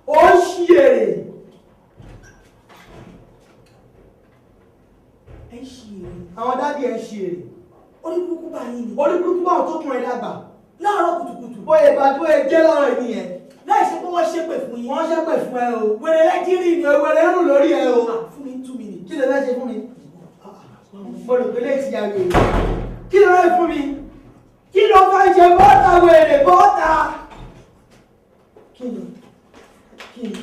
Ó ṣí èrè. Ẹ ṣí èrè. Àwọn dádì ẹ ṣí èrè. Orí burúkú bá yín ni. Orí burúkú bá àwọn tó kún ẹ dàgbà. Láàárọ̀ kùtùkùtù. Bóyá ìbàdí bóyá jẹ́ láàárọ̀ ìnìyẹn. Láì ṣe pé wọ́n ṣépè fún yín. Wọ́n ṣépè fún ẹ o. Wèrè lẹ́jìrì ni. Wèrè ń rùn lórí ẹ o. Fún mi 2 minutes. Kí ló fẹ́ ṣe fún mi? Mo rò pé léèsì ya wèrè. Kí ló fẹ́ fún mi? Kí ló fẹ́ ṣe bọ́ta wèrè bọ́ta? Kí ni? Kí ni?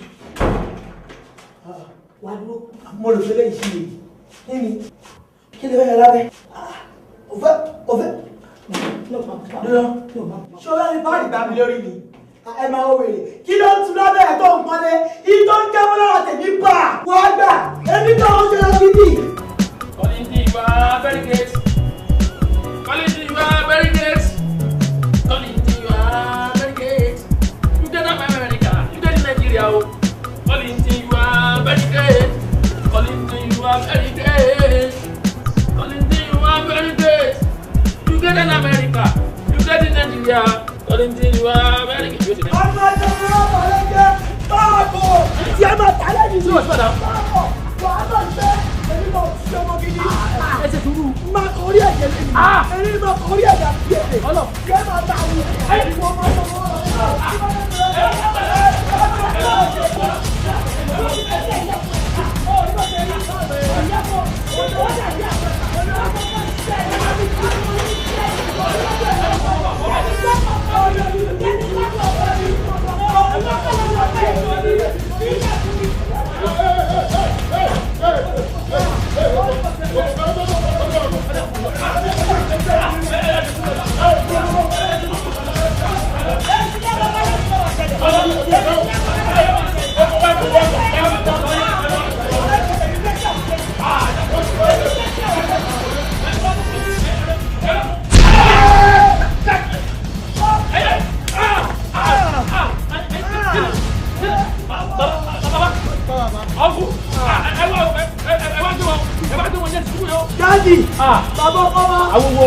Wà á dúró. Mo rò pé léèsì wèrè. Kí ni? Kí ló fẹ́ ṣe lábẹ́? O fẹ́ o fẹ́. Ṣọlá ní báàgì gbà mí lórí mi. Ẹ máa wọ wèrè. Kí ló ń tu lábẹ́ ẹ̀ tó ń pọnlé? Ìtọ́ ń jábọ́ lára tèmi bà. Wọ́n á gbà. Èmi tó ń ṣe lọ́gídì. Quality, you are very great. Quality, you are very great. Quality, you are very great. You get America, you get Nigeria. Quality, you are very great. Quality, you are very great. Quality, you are very great. You get in America, you get in Nigeria. Quality, you are very great. Ọmọ ẹgbẹ́ mi rán bàlẹ́ jẹ́ báàbò tí a máa tà lẹ́yìn. Ṣé o ṣe padà? Báàbò wàá mọ̀ ṣe èmi máa ṣe ọmọ gidi. Ẹ ṣe sùúrù. Máa kọ orí ẹ̀jẹ̀ mi. Èmi máa kọ orí ẹ̀jẹ̀ àti èdè. Kí ẹ máa ta àwọn ìwọ máa sọ fún Daddy, bàbá ọkọ wa. Àwòwò.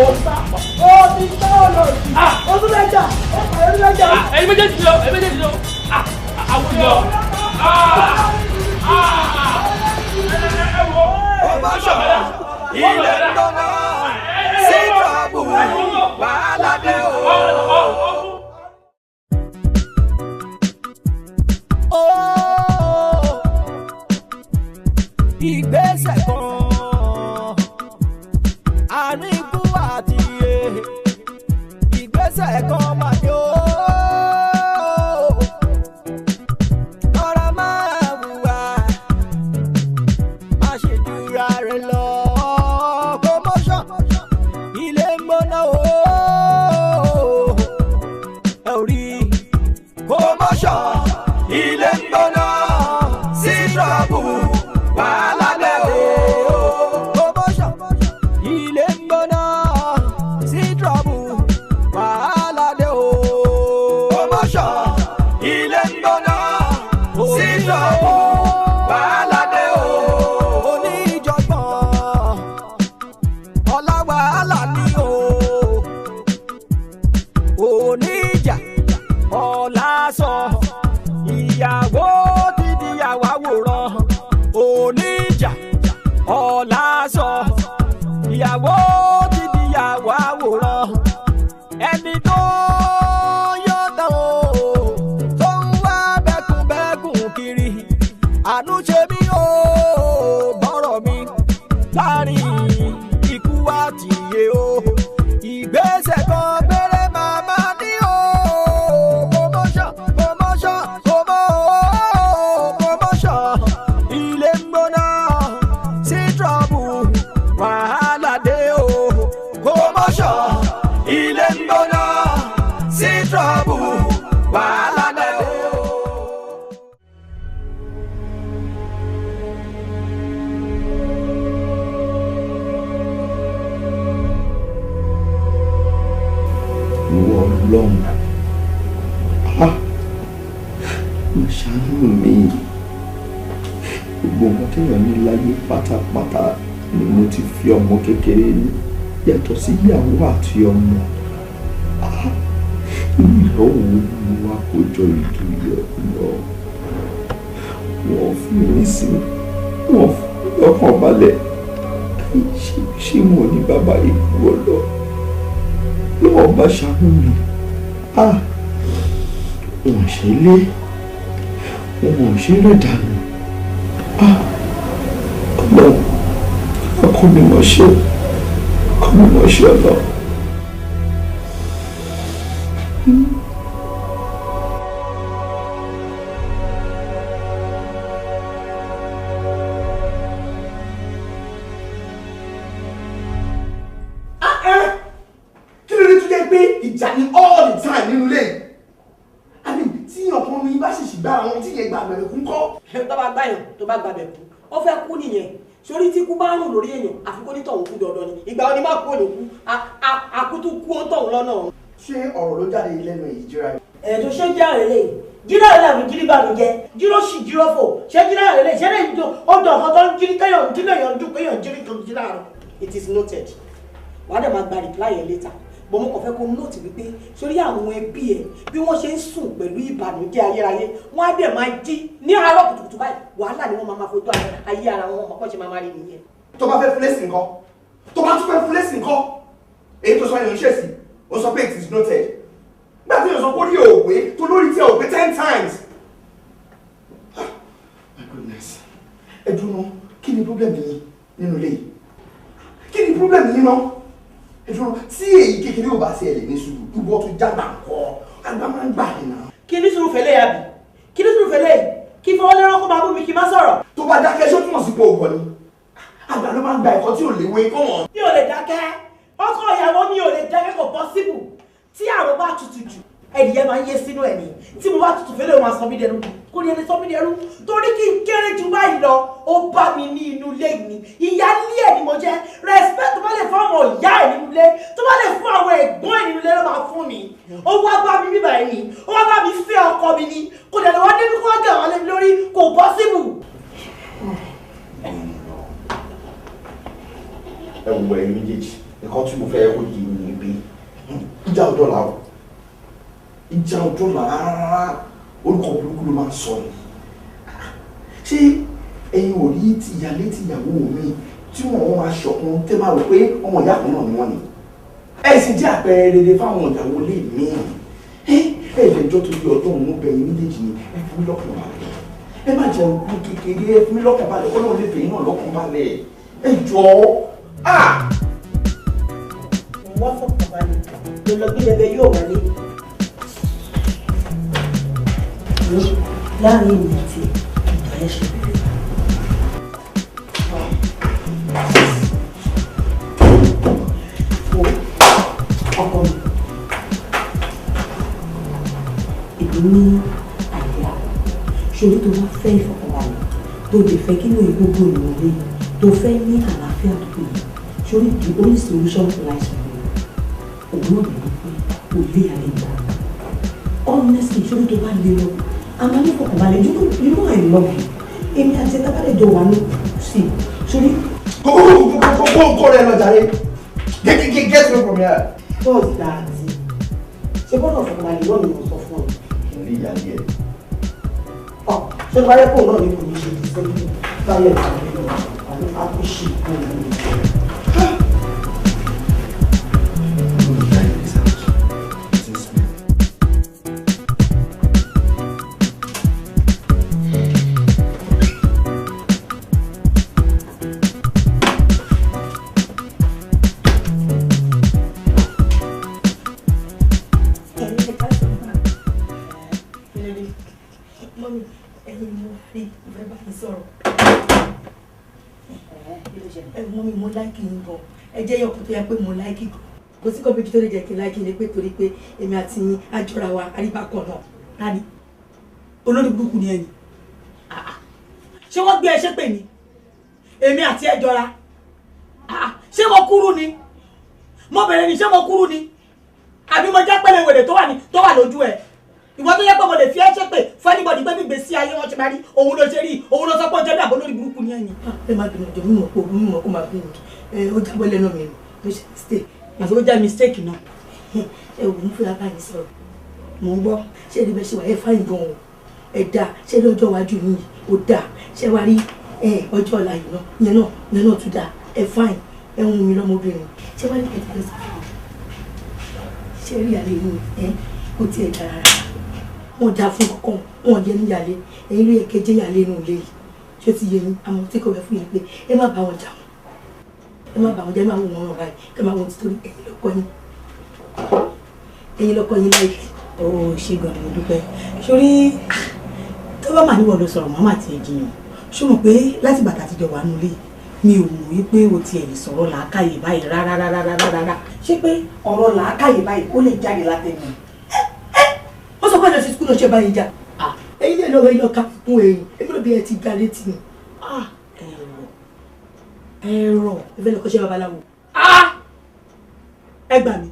Ó ti gbá ọ̀nà òsì. Ó tún lẹ́jà. Ó pàdé lẹ́jà. Ẹ̀yin méjèèjì lọ, ẹ̀yin méjèèjì lọ. Àwùjọ. Promotion, ilé ń gbóná, sí trouble, wàhálà dé o. Ìgbésẹ̀ kan àárín ikú àti iye ìgbésẹ̀ kan máa yó. Ọ̀rọ̀ máa wùwà má ṣe jura rẹ̀ lọ. Promotion ilé ń gbóná o. Ẹ ò rí Promotion, ilé ń gbóná, sí trouble, wàhálà dé o. Promotion ilé ń gbóná sí trouble wàhálà dé o. Promotion, ilé ń gbóná, sí trouble, wàhálà dé o. Oníjọ̀gbọ̀n ọ̀la wàhálà ni o. Oníjà ọ̀la sọ ìyàwó ti di àwòrán. Oníjà ọ̀la sọ ìyàwó ti di àwòrán. Ẹni tó yọ̀ tán o tó ń wá bẹ́kùnbẹ́kùn kiri. Àánú ṣe mí o bọ́rọ̀ mi láàrin ikú àti ìyè o. Ìgbésẹ̀ kan péré màmá ní o. Promotion, promotion, promotion. Ilé ń gbóná sí trouble wàhálà dé o. Promotion, ilé ń gbóná, sí trouble, wàhálà dé o. Ìwọ Ọlọ́run, ah, má ṣàánú mi. Gbogbo nǹkan téèyàn ní láyé pátápátá ni mo ti fi ọmọ kékeré ní, yàtọ̀ sí ìyàwó àti ọmọ. Ah, irú ìyàwó wo ni mo wá kó jọ ìdúró lọ? Wọ́n fún mi sí, wọ́n fún mi lọ́kàn balẹ̀. Ṣé mo ní bàbá ikú ọlọ? Lọ́wọ́ bá ṣàánú mi. Wọ́n ṣe lé, wọ́n ṣe rẹ̀ dànù. Ọlọ́run, ọkọ mi mọ̀ ṣe, ọkọ mi mọ̀ ṣe ọlọ. Kí ló dé tó jẹ́ pé ìjà ni all the time nínú ilé yìí? I mean, tí ọkàn mi bá ṣèṣì gbá àwọn tí yẹn gba àgbẹ̀rẹ̀ kún kọ́. Tó bá gbàyàn tó bá gbàbẹ̀ kú, ó fẹ́ kú nìyẹn. Sórí tí kú bá rùn lórí èèyàn, àfi kó nítọ̀hún kú dandan ni. Ìgbà wo ni má kú òní kú, àkútú kú ó tọ̀hún lọ́nà. Ṣé ọ̀rọ̀ ló jáde lẹ́nu èyí jíra? Ẹ̀ẹ́dọ̀ ṣé jíra rẹ̀ lè jíra rẹ̀ làbí jírí bá mi jẹ jíró sì jíró fò ṣé jíra rẹ̀ lè ṣé lè jọ ó dọ̀ ọ̀kan tó ń jírí kéèyàn ń jírí èèyàn ń dùn kéèyàn jírí kan jíra rẹ̀. It is noted. Wàá dẹ̀ máa gba reply yẹn later. Bọ̀ mo kàn fẹ́ kó note wípé sórí àwọn ẹbí ẹ̀ bí wọ́n ṣe ń sùn pẹ̀lú ìbànújẹ́ ayérayé, wọ́n á dẹ̀ máa jí ní àárọ̀ kùtùkùtù báyìí, wàhálà ni wọ́n máa máa fojú ayé ara wọn mọ̀ kọ́ ṣe máa máa rí nìyẹn. Tó bá fẹ́ fún lẹ́sìn nǹkan, tó bá tún fẹ́ fún lẹ́sìn nǹkan, èyí tó sọ yẹn ń ṣèṣì, ó sọ pé it is noted. Nígbà tí yóò sọ pé ó rí òwe tó lórí tí òwe 10 times. My goodness, ẹ dúró, kí ni problem yín nínú ilé yìí? Kí ni problem yín náà? Ẹ̀dùn tí èyí kékeré ò bá ṣe ẹ̀lẹ́ ní sùúrù, ìwọ tó jágbà ńkọ́, àgbà máa ń gbà yín náà. Kí ní sùúrù fẹ́lẹ́ yàbí? Kí ní sùúrù fẹ́lẹ́ yìí? Kí fọwọ́ lẹ́rọ́ kó máa bú mi kí n má sọ̀rọ̀. Tó bá dákẹ́ ṣó túmọ̀ sí pé o gbọ́ ni. Àgbà ló máa ń gba ẹ̀kọ́ tí ò léwé kọ́ wọn. Mi ò lè dákẹ́, ọkọ ìyàwó mi ò lè dákẹ́, kò possible. Tí àrùn bá tutù jù, ẹnìyẹn máa ń yé sínú ẹ̀ ni. Tí mo bá tutù fẹ́lẹ́ o máa sọ mí dẹrú. Kò ní ẹni sọ mí dẹrú. Torí kí n kéré ju báyìí lọ, ó bá mi ní inú ilé mi. Ìyá ilé ẹ̀ ni mo jẹ́. Respect tó bá lè fún àwọn ìyá ẹ̀ nínú ilé, tó bá lè fún àwọn ẹ̀gbọ́n ẹ̀ nínú ilé ló máa fún mi. Ó wá bá mi bíbà ẹ̀ ni, ó wá bá mi fẹ́ ọkọ mi ni. Kò dẹ̀ lọ́wọ́ débi kó wá gẹ̀ wọ́n lé mi lórí, kò possible. Ẹ wo ẹ̀yin méjèèjì, nǹkan tí mo fẹ́ kó yé mi ni pé ìjà ọjọ́ là ó, ìjà ọjọ́ là rárá, orúkọ burúkú ló máa ń sọ ni. Ṣé ẹ̀yin ò rí ti ìyálé ti ìyàwó mi tí wọ́n máa ṣọ̀kan tẹ́ máa rò pé ọmọ ìyá kan náà ni wọ́n ni? Ẹ sì jẹ́ àpẹẹrẹ rere fáwọn ìyàwó ilé mi. Ẹ lẹ́jọ́ tó yẹ ọdún òun bẹ̀yìn méjèèjì ni, ẹ fi mí lọ́kàn balẹ̀. Ẹ má jẹun kú kékeré, ẹ fi mí lọ́kàn balẹ̀, kọ́ lóun lè fèyí náà lọ́kàn balẹ̀. Ẹ jọ̀ọ́. Wọ́n fọkàn balẹ̀ ló lọ gbé bẹbẹ yóò wọlé. Láàrin èmi àti ìgbà ẹ̀ ṣe bẹ̀rẹ̀. Wo ọkọ mi, èmi ní àìdíyà. Ṣòrí tó bá fẹ́ ìfọ̀kànbalẹ̀, tó lè fẹ́ kí lóye gbogbo ìwọlé, tó fẹ́ ní àlàáfíà tó péye. Ṣòrí the only solution lies with you. Òun náà lè pé o lé alẹ́ gbà. Honestly, ṣòrí tó bá lé lọ, a máa ní ìfọ̀kànbalẹ̀. You know I love you. Èmi àti ẹ̀ta bá lè jọ wà ní sí. Ṣòrí. Kókó rẹ lọ jàre. Get away from here. What's that? Ṣé bọ́dọ̀ fọkànbalẹ̀ náà ni mo sọ fún ọ? Ilé ìyáálé ẹ̀. Ọ̀ ṣé tó bá yẹ kó náà ní kò ní ṣe ti sẹ́yìn báyẹ̀ ìpàdé lọ àwọn akúṣe kò ní. Ẹ jẹ́ yọkùn tó yẹ pé mo láìkì gan, kò sí kọ́bíjì tó lè jẹ́ kí n láìkì ni pé torí pé èmi àti yín àjọra wa àríbákan náà. Tani olórí burúkú ni ẹni, ṣé wọ́n gbé ẹṣẹ́ pè ní èmi àti ẹ jọra? Ṣé mo kúrú ni? Mo bẹ̀rẹ̀ ni ṣé mo kúrú ni? Àbí mo jẹ́ pẹ̀lẹ́ wèrè tó wà lójú ẹ? Ìwọ tó yẹ pé mo lè fi ẹṣẹ́ pè fún anybody pé gbígbé sí ayé wọn ṣe máa rí òun ló ṣe rí, òun ló sọ pé ó jẹ́ bí àbó lórí burúkú ni ẹni. Ẹ má bínú jọ, mímọ̀ kó mímọ̀ kó má bínú, ó jábọ́ lẹ́nu mi ló ṣe mistake. Àti ó jẹ́ mistake náà. Ẹ wò ó, fẹ́ bá yín sọ̀rọ̀. Mò ń gbọ́. Ṣé ẹni bẹ́ẹ̀ ṣe wà ẹ fáyín gan o, Ẹ dáa, ṣé lọ́jọ́ iwájú yìí ó dáa, ṣé wàá rí ọjọ́ ọ̀la yìí náà ìyẹn náà tún dáa. Ẹ fáìn, ẹ ń mi lọ́mọbìnrin. Ṣé wàá rí kẹ̀kẹ́ sọ fún mi? Ṣé rí ìyàlẹ́ yìí ẹ kò tiẹ̀ dára rárá? Wọ́n dáa fún kankan, wọ́n jẹ́ níyàlé, ẹ̀yin ló yẹ kẹ́ jẹ́ ìyàlé inú ilé yìí. Ṣé ti yé yín? Àmọ́ tí kò bẹ́ fún yín pé ẹ má bá wọn jà wọ́n, ẹ má bá wọn jà, ẹ má wò wọ́n rán báyìí, ẹ má wọ́n títorí ẹ̀yin lọ́kọ yín, ẹ̀yin lọ́kọ yín láìpẹ́. Ó ṣe gan ni mo dúpẹ́. Sórí tó bá mà níwọ̀ ló sọ̀rọ̀ màmá àti ẹ̀jìyàn, ṣó mọ̀ pé láti bàtà àtijọ́ wà nulẹ̀ mi ò mọ̀ wípé o tiẹ̀ lè sọ̀rọ̀ làákàyè báyìí rárá rárá rárá rárá. Ṣé pé ọ̀rọ̀ làákàyè báyìí ó lè jáde látẹnu? Ó sọ pé ẹ̀dọ̀ sí skúlù ṣe báyìí jà. Ẹ̀yin lè lọ́wọ́ ilé ọ̀ka fún ẹ̀yìn, èmi ló bí ẹ ti ga létí ni. Ẹ̀rọ ẹ fẹ́ lọ kọ́ṣẹ́ babaláwo. Ẹ gbà mí.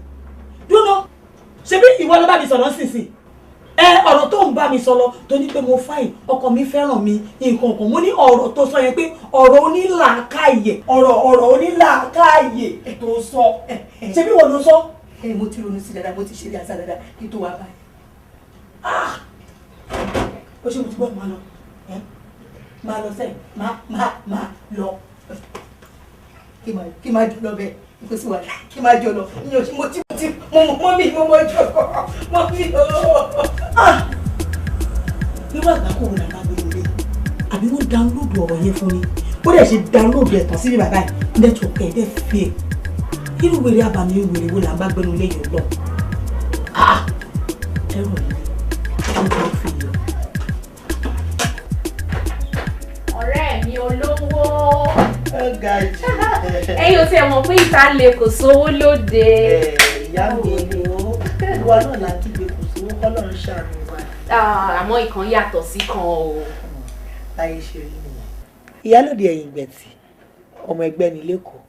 Dúró, ṣebí ìwọ ló bá mi sọ̀rọ̀ sísìn? Ẹ ọ̀rọ̀ tó ń bá mi sọ lọ tó ní pé mo fáìn, ọkọ mi fẹ́ràn mi, nǹkan kan. Mo ní ọ̀rọ̀ tó sọ yẹn pé ọ̀rọ̀ onílàákàyè, ọ̀rọ̀ onílàákàyè tó sọ. Ṣebí ìwọ ló sọ? Ẹ mo ti ronú sí dáadáa, mo ti ṣe ilé àṣà dáadáa kí n tó wá báyìí. Ó ṣe mo ti gbọ́, máa lọ. Máa lọ sẹ́yìn, máa lọ. Kí máa jọ lọ bẹ́ẹ̀, kò sí wàhálà, kí máa jọ lọ. Mi ò ṣe mo ti mo mọ́ mi mo mọ́ jọ mọ́ mi ooo. Irú àgbákò wo la máa gbé lórí? Àbí wọ́n dáńlódù ọ̀rọ̀ yẹn fún mi? Ó dẹ̀ ṣe dáńlódù ẹ̀ tán síbi bàbá yìí, nẹ́tíwọ̀kì ẹ̀ dẹ̀ fi ẹ̀. Irú wèrè àbàmì wèrè wo là ń bá gbénu lé yìí lọ? Ẹrù mi, ó ti fi yọ. Ọ̀rẹ́ mi olówó. Ó ga jù. Ẹ̀yin ò tiẹ̀ mọ̀ pé ìta lè kò sówó lóde. Ìyá mi ni ó olúwa náà la kígbe kò sówó kọ́lọ́run ṣàánú wa. Àmọ́ ìkan yàtọ̀ sí kan o. Báyé ṣe rí nìyẹn. Ìyálòdì ẹ̀yìn ìgbẹ̀tì ọmọ ẹgbẹ́ ní lẹ́kọ̀ọ́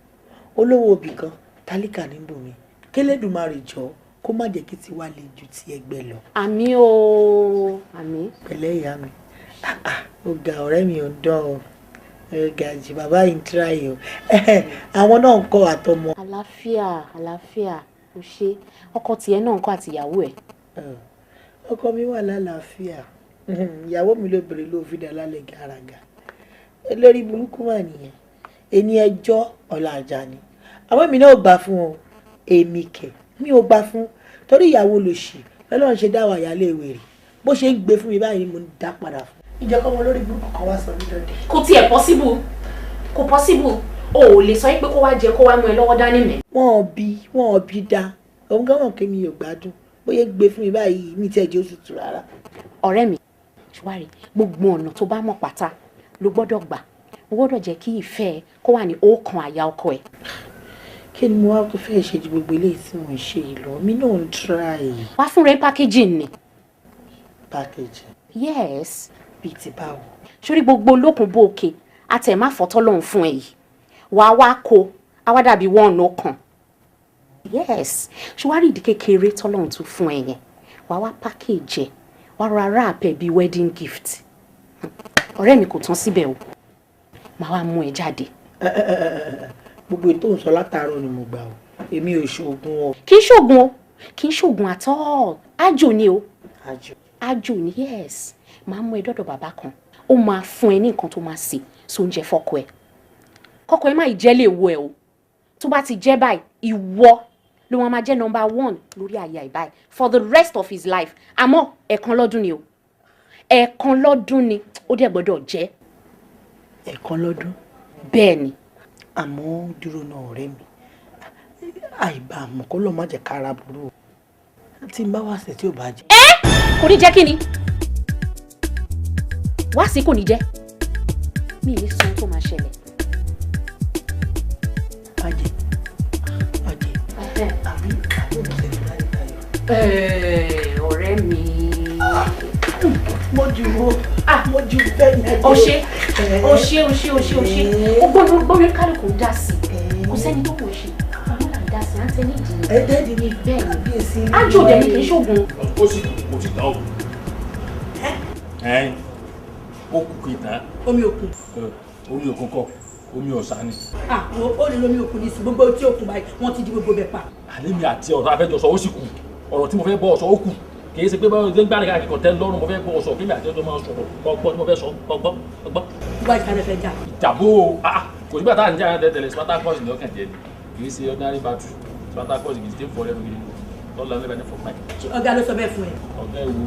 olówó obì kan tálíkà níbòmí kélédùmarè jọ kó má jẹ́ kí tiwa le ju ti ẹgbẹ́ lọ. Àmín o, àmín. Pẹ̀lẹ́ ìyá mi, ó ga ọ̀rẹ́ mi ò ń dán o, ó ga jù bàbá yìí ń tíráyè o, àwọn náà ń kọ́ àtọmọ. Àlàáfíà, àlàáfíà, o ṣe ọkọ tiẹ̀ náà ń kọ́ àtìyàwó ẹ̀. Ọkọ mi wà lálàáfíà, ìyàwó mi ló bèrè ló fi dà lálẹ́ gàràgà, olórí burúkú mà nìyẹn, ẹni ẹjọ́ ọ̀la àjà ni, àwọn èmi náà ò gbà fún o, èmi kẹ̀ mi ò gbà fún torí ìyàwó lòṣì lọ́lọ́run ṣe dáwọ̀ àyálé wèrè bó ṣe ń gbé fún mi báyìí mo ń dá padà fún. Ìjọba ọmọ olórí burúkú kan wá sọ mí lọ́dẹ. Kò tiẹ̀ possible, kò possible, o ò lè sọ pé kó wá jẹ kó wá mú ẹ lọ́wọ́ dání mẹ́. Wọ́n ò bí da òun gan mọ̀ pé mi ò gbádùn bóyá gbé fún mi báyìí mi tiẹ̀ jẹ́ oṣù tù rárá. Ọ̀rẹ́ mi, ṣùwárí gbogbo ọ̀nà tó bá mọ̀ pátá ló gbọ́dọ̀ gbà, o gbọ́dọ̀ jẹ́ kí ìfẹ́ ẹ kó wà ní ọkàn àyà ọkọ ẹ. Kí ni mo wá tó fẹ́ ṣe ju gbogbo eléyìí tí mò ń ṣe yìí lọ? Mi náà ń try. Wá fún rẹ packaging ni. Packaging? Yes. Bíi ti báwo? Sórí gbogbo olókun bó òkè àtẹ̀máfọ́tọ́ lòun fún ẹ yìí wàá wá kó a wá dàbí wọ́n ọ̀nà kan. Yes. Ṣùwárí ìdí kékeré tọ́lọ́run tún fún ẹ yẹn wàá wá package ẹ wàá rọra wrap ẹ bíi wedding gift. Ọ̀rẹ́ mi kò tán síbẹ̀ o, màá wá mú ẹ jáde. Gbogbo ètò ìsọ látàárọ̀ ni mo gbà o, èmi ò ṣoògùn o. Kì í ṣoògùn o, kì í ṣoògùn at all, ájò ni o. Ájò. Ájò ni, yes. Màá mú ẹ dọ́dọ̀ bàbá kan, ó máa fún ẹ ní nǹkan tó máa sè sóúnjẹ fọ́kọ ẹ. Kọ́kọ́ ẹ má jẹ́ lè wo ẹ o, tó bá ti jẹ́ báyìí ìwọ ló máa jẹ́ number one lórí àyà ẹ̀ báyìí for the rest of his life. Àmọ́ ẹ̀ẹ̀kan lọ́dún ni o, ẹ̀ẹ̀kan lọ́dún ni ó dẹ̀ gbọ́dọ̀ jẹ́. Ẹ̀ẹ̀kan lọ́dún? Bẹ́ẹ̀ ni. Àmọ́ dúró náà ọ̀rẹ́ mi, àìbá àmọ́ kó lọ́ọ́ má jẹ́ kára burú o, tí n bá wá sí tí ò bá jẹ́. Ẹ kò ní jẹ́ kí ni wá sí kò ní jẹ́, mi ì ní sọ ohun tó máa ṣẹlẹ̀. Má jẹ́, má jẹ́, àbí àbí òun ṣe láyé tayọ. Ọ̀rẹ́ mi. Mo jù wo, mo jù bẹ́ẹ̀ ni. O ṣe, o ṣe, o ṣe, o ṣe, o ṣe. O gbọ́dọ̀ kálukú dá sí i. Kò sẹ́ni tó kò ṣe. Àwọn là ń dá sí i, à ń tẹ ní ìdí. Ẹ dẹ́ẹ̀dì mi. Bẹ́ẹ̀ ni. Ájò dẹ̀ ni kì í ṣoògùn. Ó sì kò tí tán o. Ẹ ó kù kì í tán. Omi òkun. Omi òkun kọ́, omi ọ̀sà ni. Ó lè lomi òkun ní sí gbogbo tí òkun báyìí, wọ́n ti di gbogbo bẹ̀ pa. Àlẹ́ mi àti ọ̀rọ̀ afẹ́jọ sọ ó sì kù. Ọ̀rọ̀ tí mo fẹ́ bọ́ ọ sọ ó kù. Kì í ṣe pé báwo ṣe ń gbára káàkiri kọ̀tẹ́ lọ́rùn mo fẹ́ gbọ́ sọ kí mi àti ọjọ́ máa sọ̀rọ̀ ọgbọ́n tí mo fẹ́ sọ ọgbọ́n ọgbọ́n. Ìwà ìkàlẹ̀ fẹ́ jà. Ìjàbó kò sígbà tá à ń jà tẹ́lẹ̀ Spartacus ní ọkàn jẹ ni kì í ṣe ordinary battle Spartacus kì í ṣe fọ́ lẹ́nu gidi lọ́la lẹ́bẹ̀ẹ́ ní fọ́ pẹ́. Ọ̀gá ló sọ bẹ́ẹ̀ fún ẹ. Ọ̀gá ìwo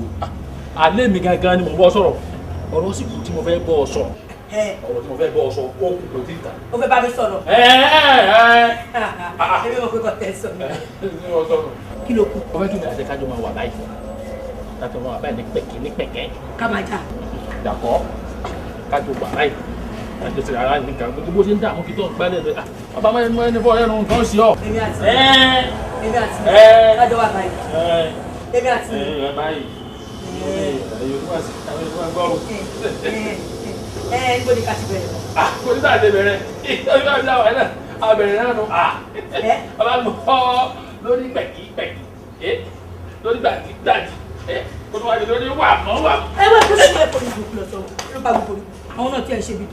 alẹ́ mi gangan ni mo bọ́ sọ̀rọ̀ ọ̀rọ̀ sì kù tí mo fẹ́ bọ́ ọ sọ ọ̀rọ̀ tí mo fẹ́ bọ́ ọ sọ ó kù kò tí ì tà. O fẹ́ bá mi sọ̀rọ̀. Ẹbí mo pé kò tẹ́ sọ. Kí ló kù? Mo fẹ́ kí mi àti kájọ máa wà báyìí kájọ máa wà báyìí ní pẹ̀kẹ́ ní pẹ̀kẹ́. Ká máa jà. Dàpọ̀ kájọ wà báyìí kájọ sí ara nìkan gbogbo bó ṣe ń dààmú kí tó ń gbálẹ̀ lọ bàbá máa ń mú ẹni fọ́ ẹnu nǹkan sí ọ. Èmi àti èmi àti kájọ wà báyìí. Èmi àti. Báyìí ẹ níbo ni ká ti bẹ̀rẹ̀. Kò ní sáà ti bẹ̀rẹ̀ ìtọ́jú àti àwọn ẹ̀ náà abẹ̀rẹ̀ náà nù. Bàbá gbọ́ lórí pẹ̀kí pẹ̀kí lórí gbàdí gbàdí kó tó wájú lórí wà mọ́ wà. Ẹ wá kó sì ẹ kò ní gbòkú lọ sọ ló bá gbogbo àwọn náà tí ẹ ṣe bí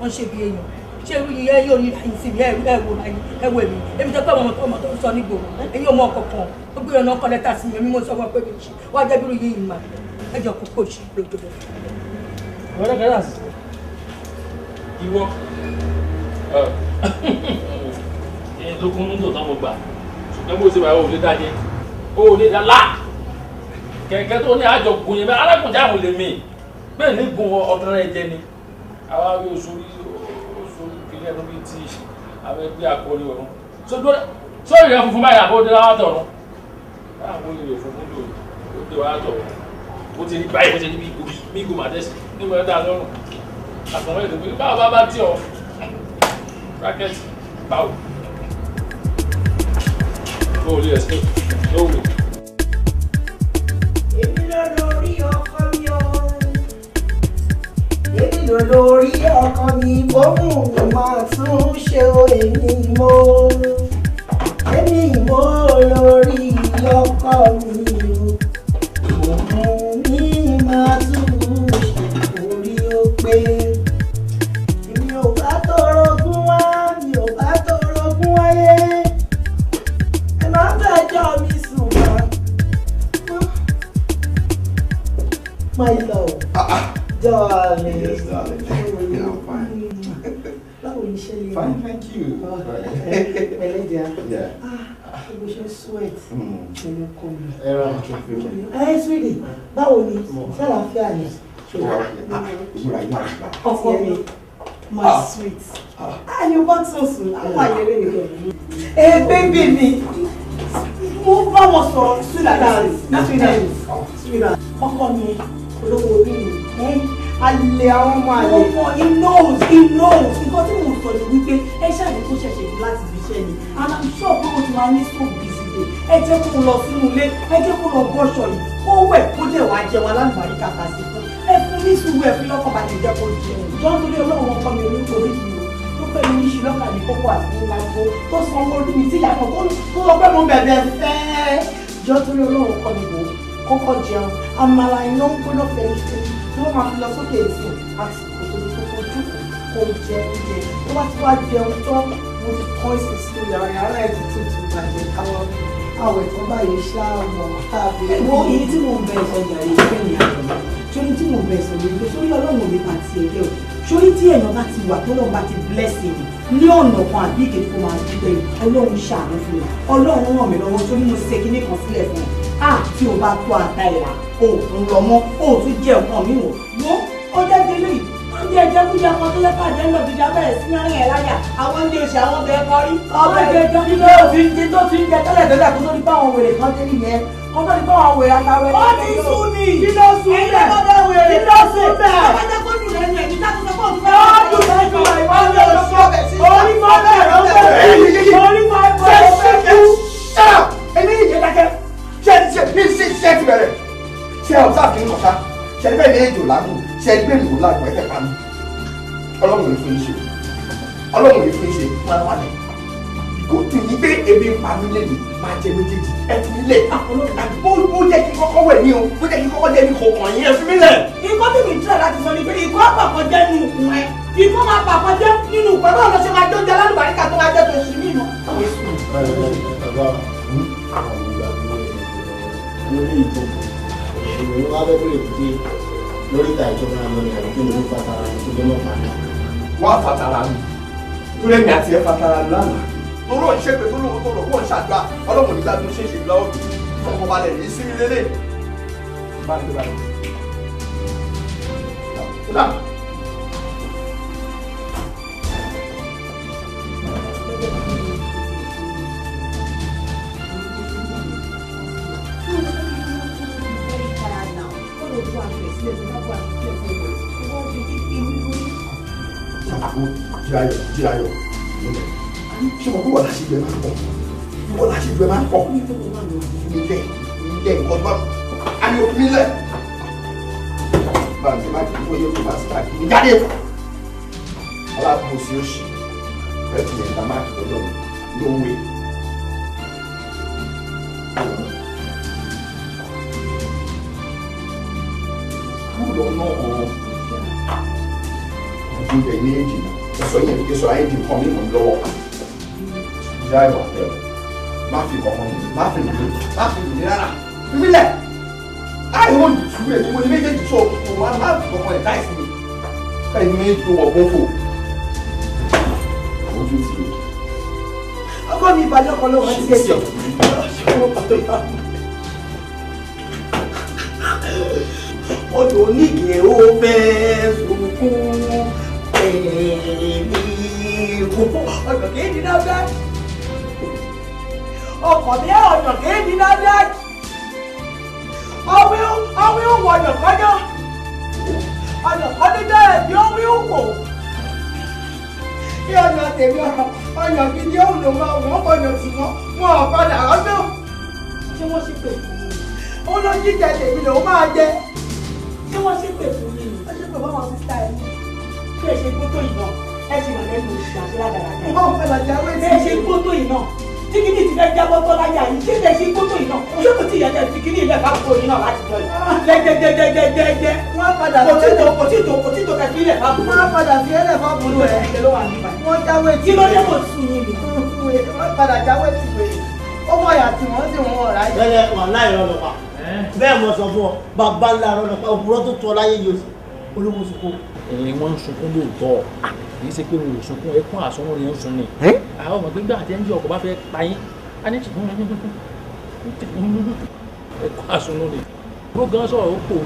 wọ́n ṣe bí èèyàn ṣé irú yìí ẹ yóò ní àyìn sí mi ẹ wò láyé ẹ wò èmi èmi tẹ́ pé àwọn ọmọ tó ń sọ nígboro ẹ̀yin ò mọ ọkọ̀ọ̀kan ó gbé ọ̀nà ọkọ̀ lẹ́tà sí mi èmi mo sọ fún ọ pé mi ṣe wá jẹ́ bí irú yìí mà ẹ jọ kókó ṣe lójoojúmọ́. Ọ̀rẹ́ kẹ́lá sí ìwọ ẹni tó kún nílò tán mo gbà ṣùgbọ́n bó ṣe wà ó lè dájẹ́ ó lè dá lá kẹ̀kẹ́ tó ní àjọ gun yẹn bẹ́ẹ̀ alákùnjá àwọn lè mí bẹ́ẹ̀ ní gun ọ̀tọ̀ rẹ̀ jẹ ni àwa rí oṣù rí oṣù kìíní ẹnu bíi ti àwọn ẹgbẹ́ akọni ọ̀run sórí rẹ̀ funfun báyìí àbó dé wá tọ̀run báwo ni rẹ̀ funfun lò ó dé wá tọ̀run ó ti rí báyìí ó ti rí bí ìgò màdẹ́sì nígbà tó dá lọ́rùn àtọ̀wọ́ èdè pé báwo bá bá tí ọ bracket báwo kó o lè escape no way. Èmi ló lórí ọkọ mi o, èmi ló lórí ọkọ mi, bóun mi máa tún ṣe o, èmi mo lórí ọkọ mi o, òun mi máa tún ṣe orí ó pé. Èmi ò bá tọrọgún wá, mi ò bá tọrọgún wáyé, ẹ má fẹjọ́ mi sùn wá. My love. Darling. Yes, darling. Yeah, I'm fine. Báwo ni ṣe lè? Fine, thank you. Pẹ̀lẹ́ díà. Yeah. Ah, bó ṣe sweat. Pẹ̀lú ọkọ mi. Ẹ ra okay. Ẹ sweetie, báwo ni? Ṣé àlàáfíà ni? Ìmúra yìí máa gbà. Ọkọ mi, my sweet. Ah, you bought so soon. Àwọn àyẹ̀rẹ́ nìkan. Ẹ bébì mi, mo bá wọn sọ̀rọ̀ sweetheart, sweetheart, sweetheart. Ọkọ mi, olówó orí mi, alẹ́ àwọn ọmọ àlè. Ọmọ he knows, he knows. Nǹkan tí mò ń sọ ni wípé ẹ ṣáàjì kó ṣẹ̀ṣẹ̀ dé láti fi iṣẹ́ ni. And I'm sure pé o ti máa ní so busy day. Ẹ jẹ́ kó lọ sínú ilé, ẹ jẹ́ kó lọ bọ́ṣọ yìí, kó wẹ̀ kó dẹ̀ wá jẹun alálùbáríkà kà sí fún. Ẹ fún ní sùúrù ẹ fi lọ́kàn balẹ̀ jẹ́ kó jẹun. Jọ́ nítorí Ọlọ́run ọkọ mi orí orí mi o. Tó fẹ́ mi níṣu lọ́kàn ní kókó àti ńlá tó tó sanwó orí mi tí ìyàtọ̀ tó lọ pẹ́ mo bẹ̀bẹ̀ fẹ́. Jọ́ torí Ọlọ́run ọkọ mi wò kọ́kọ́ jẹun àmàlà iná ń gbóná fẹ́lifẹ́li tí wọ́n máa fi lọ sókè ìsìn àti kòtò ní kókó jókòó kó jẹ oúnjẹ tó bá ti wá jẹun tán mo ti kọ́ ìsìn sí yàrá yàrá ẹ̀ ti tutù bàjẹ́ káwọn àwẹ̀ tó báyìí ṣáàmọ̀ tàbí. Wo èyí tí mò ń bẹ sọ jàre ìfẹ́ mi àgbọ̀n sórí tí mò ń bẹ sọ lórí pé sórí Ọlọ́run ò ní pàtì ẹ̀jẹ̀ o sórí tí èèyàn bá ti wà tọ́lọ́run bá ti bless èèyàn ní ọ̀nà kan àbí ìkejì kó máa dúpẹ́ yìí Ọlọ́run ṣàánú fún mi Ọlọ́run ràn mí lọ́wọ́ sórí mo ṣe kinní kan sílẹ̀ fún un ah tí o bá tó ata ìlà o tún lọ mọ́ o tún jẹ nǹkan mi wò wo ó jẹ́ délé yìí wọ́n jẹ́ jẹkújẹ kan tó lẹ́ka jẹ́ ńlọ jíjà bẹ̀rẹ̀ sí rìn ẹ̀ láyà àwọn oúnjẹ oṣù àwọn ọbẹ̀ kọrí. Ọbẹ̀ jẹ tó ti ń jẹ tó ti ń jẹ tẹ́lẹ̀ tẹ́lẹ̀ kó tó ní báwọn wèrè kan dé nìyẹn kó tó ní báwọn wèrè àtàwọn Ó ti sún ni. Kí ló sún bẹ́ẹ̀? Kí ló sún bẹ́ẹ̀? Ọba jẹ́ kó dùn lẹ́nu ẹ̀ ní ká tó sọ fún òtún Ó dùn lẹ́nu ẹ̀ ìwọ ní oṣù orí fọ́ bẹ́ẹ̀ ló bẹ́ẹ̀ orí fọ́ bẹ́ẹ̀ ló bẹ́ẹ̀. Èmi yìí jẹ́ dákẹ́. Ṣé ṣé ti bẹ̀rẹ̀? Ṣé ọ̀sán kì í kọ̀ṣá? Ṣé ẹni bẹ́ẹ̀ ní ejò lágùn? Ṣé ẹni bẹ́ẹ̀ ní ìwò lágùn ẹ fẹ́ pa mí? Ọlọ́run ò ní fún yín ṣe. Ọlọ́run ò ní fún yín ṣe. Wàlúwàlẹ̀. Ìgòtù ní pé ebi ń pa mí lẹ́nu máa jẹ méjèèjì. Ẹ fi mí lẹ̀. Bó jẹ́ kí kọ́kọ́ wẹ̀ ní o, bó jẹ́ kí kọ́kọ́ jẹ́ ní kò kàn yín, ẹ fi mí lẹ̀. Ikọ́ tí mi tíra láti sọ ni pé ikọ́ àpapọ̀ jẹ́ nínú ikùn ẹ. Ikọ́ máa pàpọ̀ jẹ́ nínú ikùn ẹ. Báwo ló ṣe máa jóúnjẹ alálùbáríkà tó máa jẹ́ tó ṣì mí mọ́? Bàbá àwọn ìgbà lórí ìjókòó. Ìròyìn wa fẹ́ bèrè pé lórí ìta ìjọba lọ ní àbí kí ni ó fatara ní tó lé mọ́ padà. Wá fatara mi tó lẹ́yìn àti ẹ̀ fatara lánàá. Toró ń ṣépè tó lóun tó rò kó ń ṣàdúrà ọlọ́run nígbà tó ń ṣe ìṣèlú lọ́wọ́ mi fọkànbalẹ̀ ní sí mi lélẹ̀. Báyìí báyìí. Jirayo, Jirayo, ṣé mo kó wọ́n láṣẹ ìgbẹ́ máa ń pọ̀? Wọ́n láṣẹ ìgbẹ́ máa ń pọ̀. Ilé ilé nǹkan tó bá a ní òfin ilẹ̀. Báyìí má kí fún yóò bá síta kí n jáde. Aláàbòsí òṣì ẹ ti lè ta máàkì lọ́dọ̀ mi lówó. Kúrò náà ọdún bẹ̀ ní èjì náà. Sọ yẹn kí sọ ayé di nǹkan mímọ́ lọ́wọ́. Jirayo àtẹ má fi kankan mi má fi mi má fi mi rárá mílẹ̀ láì wọ́n tú èmi mo ní méjèèjì tó o má má fi kankan ẹ̀ táìsì mi káyọ̀ méjì tó wọ̀ gbófò. Ojú ti o. Ọkọ mi ìbàdàn ọkọ ló wá sí ẹjọ́. Odò onígè ó fẹ́ sunkún èmi ọ̀nà kéèdì náà ọkọ̀ mi ọ̀nà kéèdì náà ọwí wọ ọ̀nà kọ́jọ́ ọ̀nà kọ́jọ́ bẹ́ẹ̀ ni ọwí wò kí ọ̀nà tèmi ọ̀nà gidi ọ̀hún ló máa wọ́n ọ̀nà tí wọ́n wọn ò padà rọ́jò. Ṣé wọ́n ṣe pè fún mi? Ó lọ jíjẹ tèmi lòún máa jẹ. Ṣé wọ́n ṣe pè fún mi? Ó ṣe pè fún àwọn sísá ẹ̀ bí ẹ ṣe gbótó yìí náà ẹ ṣe wà lẹ́nu oṣù àti ládàradà. Ìwọ́n fẹ́ lọ jáwé sí. Bí ẹ ṣe gbótó yìí náà tí kìíní ti fẹ́ jábọ́ tọ́ láyà yìí ṣé bí ẹ ṣe gbótó yìí náà ṣé kò tí ìyá fi kìíní ilẹ̀ fáko yìí náà láti jọ yìí. Jẹjẹjẹjẹjẹjẹ. Wọ́n padà kò tí tó kò tí tó kò tí tó kẹfí ilẹ̀ fáko. Wọ́n padà fi ẹlẹ̀ fáko rẹ̀. Wọ́n jáwé tí. Kí ló dé kò sùn yín mi? Wọ́n padà jáwé tì wé. Ó mọ̀ ìyá tí wọ́n sì wọ́n ọ̀rá yìí. Bẹ́ẹ̀ wà láì rọlọ́pàá bẹ́ẹ̀ mo sọ fún ọ bàbá ńlá rọlọ́pàá òpùrọ́ tó tọ́ láyé yìí olówó sunkún. Ẹ̀yin wọ́n ń sunkún lóòótọ́ kì í ṣe pé wọn ò sunkún ẹkún àsọ̀rọ̀ ni ń sun ni. Àwọn ọmọ gbígbà àti ẹnjí ọkọ̀ bá fẹ́ pa yín á ní ẹkún àsọ̀rọ̀ ni. Bó gan sọ̀rọ̀ ó pò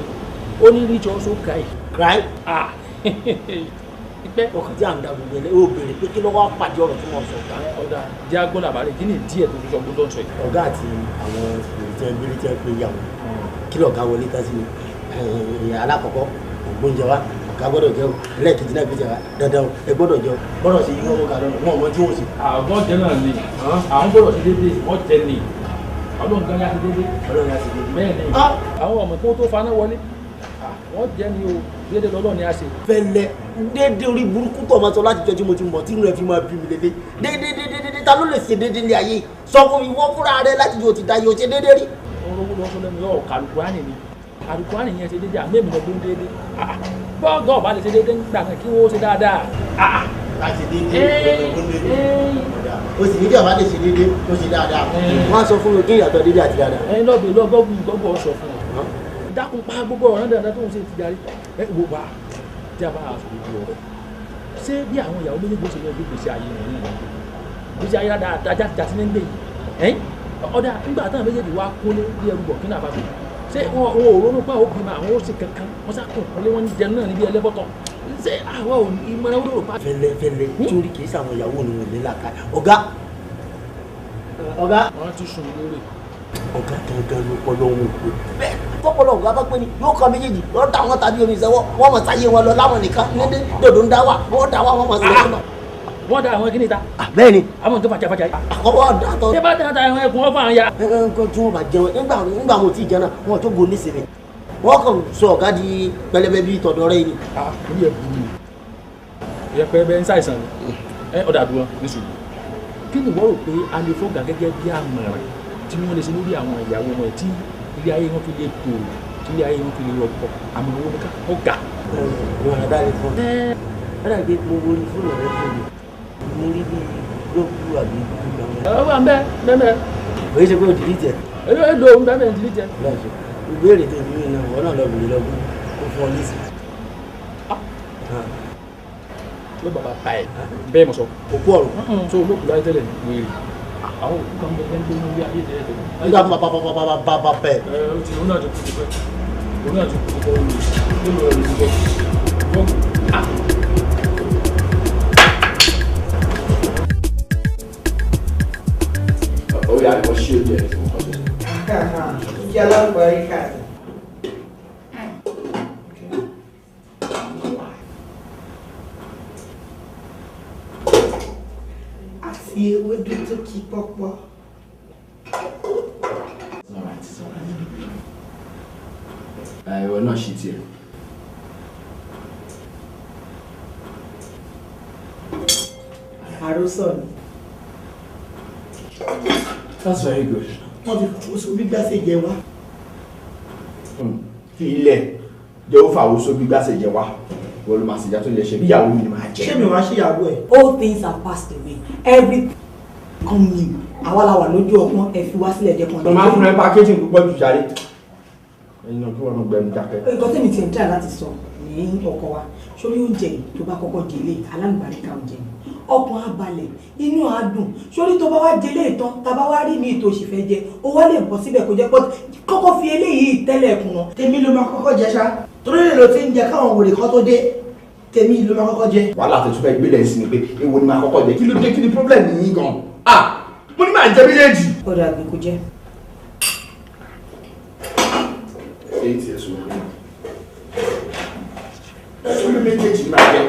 ó ní rich also cry. Cry? Ah pẹ́. Ọkàn tí à ń da gbogbo ẹ̀ ó béèrè pé kí ló wá pàdé ọ̀rọ̀ tí wọ́n sọ. Ọ̀dà jẹ́ agbọ́n làbárẹ̀ kí ni díẹ̀ tó fi sọ gbọ́dọ̀ sọ yìí. Ọ̀gá àti àwọn ìrètí pé ìyàwó kí lọ̀gá wọlé tá sí ni alákọ̀ọ́kọ́ ògbóúnjẹ wa ọ̀gá gbọ́dọ̀ jẹ́ o ẹlẹ́ẹ̀kejì náà gbéjà wa dandan o ẹ gbọ́dọ̀ jẹ́ o gbọ́dọ̀ ṣe yíwọ́ ọ̀gá lọ́nà wọn ò mọ tí wọ́n ṣe. Àwọn jẹ náà ni àwọn gbọ́dọ̀ ṣe déédéé wọ́n jẹ ni Ọlọ́run gan yá ṣe déédéé. Ọlọ́run yá ṣe déédéé. Bẹ́ẹ̀ ni àwọn ọmọ tó faná wọlé wọ́n jẹ ni o déédéé lọ́lọ́ ni a ṣe. Fẹ́lẹ́ déédéé orí burúkú tó ọmọ sọ láti jọ tí mo ti mọ̀ tí inú ẹ fi máa bí mi lédè déédéé déédéé ta ló lè ṣe déédéé ní ayé sọ fún mi wọ́n fúnra rẹ láti jọ ti da yóò ṣe déédéé rí. Ọ̀rọ̀ owó lọ́sọ lẹ́nu yóò kàlùkùránì ni àlùkùránì yẹn ṣe déédéé àmì èmi lọ gbóhùn déédéé bọ́ọ̀gá ọ̀bá lè ṣe déédéé nígbà kan kí wọ́n ṣe dáadáa. Láti déédéé o sì ní kí ọba lè ṣe déédéé tó ṣe dáadáa wọ́n á sọ fún mi kí ìyàtọ̀ déédéé àti dáadáa. Ẹyin lọ́ọ̀bì lọ́gọ́gùn gbọ́gbọ́ sọ fún ọ dákun pa gbogbo ọ̀rọ̀ dandan tó ń ṣe ti darí ẹ wo wa tí a bá a sọ gbogbo ọ̀rọ̀ ṣé bí àwọn ìyàwó méjèèjì ṣe lọ gbé gbèsè ayé wọn náà gbèsè ayé dáadáa jáde ní gbé yìí ẹ̀yìn ọ̀dà nígbà táwọn méjèèjì wá kólé bí ẹrú bọ̀ kí náà bá tó ṣé wọn ò ronú pé àwọn òbí àwọn ó sì kankan wọn sá kùn kólé wọn jẹun náà níbi ẹlẹ́bọ̀tọ̀ ṣé àwọn ò ní ìmọ̀ràn wúlò pa. Fẹ́lẹ́ fẹ́lẹ́ torí kì í ṣàwọn ìyàwó ni wọn ní làkà ọ̀gá ọ̀gá. Wọ́n ti sùn lórí. Ọ̀gá gangan ló pọ̀ lọ́wọ́ òkú bẹ́ẹ̀ tọpọlọ ọ̀gá bá pé ni yóò kọ méjèèjì yóò dá wọn tàbí omi ìṣẹwọ wọn mọ sáyé wọn lọ láwọn nìkan nídé dòdò ń dá wà wọn dá wà wọn mọ sílẹ̀ lọ. Wọ́n da àwọn kíni ta. Bẹ́ẹ̀ ni. Àwọn nǹkan fàjà fàjà yìí. Àkọ́kọ́ da tọ́. Ṣé bá dáa ta ẹran ẹkùn ọ̀fà ya. Nǹkan tí wọ́n bá jẹun nígbà wọn ò tí ì jẹun náà wọn tó go nísìnyí wọ́n kàn sọ ọ̀gá di pẹlẹbẹ bíi tọ̀dọ̀ rẹ ni. Orí ẹ burú ni ẹ pẹlẹbẹ ń ṣàìsàn ni ẹ ọ̀dà àdúrà ní sùúrù kí ni wọ́n rò pé a lè fọ́gà gẹ́gẹ́ bí àmọ̀ràn tí wọ́n lè ṣe lórí àwọn ìyàwó wọn tí ilé ayé wọn fi lè tòrò tí ilé ayé wọn fi lè rọpò àmọ́ owó ní ká ọ̀gá. Ìwọ̀n àdá lè fún ọ. Ẹ dàgbé mo wo orí fóònù rẹ fún mi mo rí bí gbọ́kú àbí gbọ́kú. Ẹ wà ń bẹ bẹ́ẹ̀ bẹ́ẹ̀. Òye ṣe pé o dìlítì ẹ. Ẹ ló ń bẹ́ẹ̀ bẹ́ẹ̀ dìlítì ẹ. Ìbéèrè tó bí mi náà wọ́n náà lọ bèrè lọ́gbọ́n kó fún ọ lésì. Ló bàbá pa ẹ̀ bẹ́ẹ̀ mọ̀ sọ. Òkú ọ̀run. Tó olókùú láyé tẹ́lẹ̀ wèrè. Àwọn òkú kan bẹ́ẹ̀ ń gbé ní ayé tẹ́lẹ̀ tẹ́lẹ̀. Nígbà tó bá bá bá bá bá pẹ̀. Ẹ o ti òun náà ti kú ti pẹ́. Òun náà ti kú ti pẹ́ òun ló lọ rẹ̀ ti pẹ́. Ó yà lọ sí ojú ẹ̀ tí mo kọ́ sí. Ìjẹ́ alágbàríkà ni. Àti ewédú tó kí pọ́pọ́. It's all right, it's all right. Ìwọ náà ṣe tiẹ̀. Àròsọ ni. That's very good. Wọ́n ti fàwọ́sọ gbígbá sí jẹ wá. Fi ilẹ̀ jẹ́ ó fàwọ́sọ gbígbá sí jẹ wá. Wọ́n ló máa ṣèjà tó lè ṣe bí ìyàwó mi ni máa jẹ. Ṣé mi wàá ṣe ìyàwó ẹ̀? All things have passed away. Everything come new. Àwa la wà lójú ọpọ́n, ẹ fi wá sílẹ̀ jẹ́ kan. Mo máa ń fún ẹ packaging púpọ̀ jù jáde. Ẹyin náà kí wọ́n náà gbẹnu dákẹ́. Nǹkan tẹ̀mí ti ń try láti sọ ní ọkọ wa. Sórí oúnjẹ yìí tó bá kọ́kọ́ jẹ ilé, alálùbáríkà oúnjẹ ni. Ọkàn á balẹ̀, inú á dùn. Sórí tó bá wá jẹ ilé ìtàn, tá bá wá rí mi tó sì fẹ́ jẹ, ó wá lè bọ́ síbẹ̀ kó jẹ́ pọ́ kọ́kọ́ fi eléyìí tẹ́lẹ̀ ẹ̀kùn náà. Tèmi ló máa kọ́kọ́ jẹ ṣá. Torí lè lo ti ń jẹ káwọn wèrè kan tó dé. Tèmi ló máa kọ́kọ́ jẹ. Wàhálà tó tún fẹ́ gbélé sí ni pé èwo ni máa kọ́kọ́ jẹ? Kí ló dé? Kí ni problem yìí gan? Ah! Mo ní máa jẹ méjèèjì. Ó dà gbé kó jẹ. Ṣé ti ẹ̀ sọ? Sórí méjèèjì máa jẹ.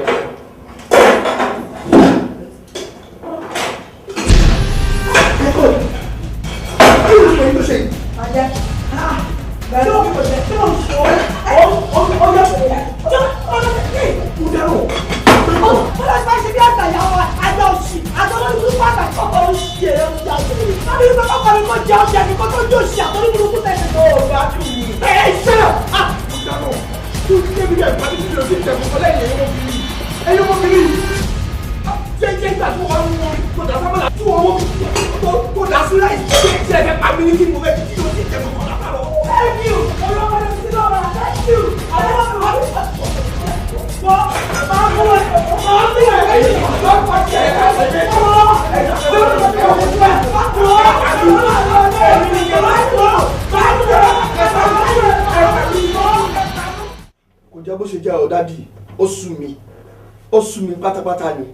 Kò jẹ́ bó ṣe jẹ́ o dádì, ó sú mi, ó sú mi pátápátá ni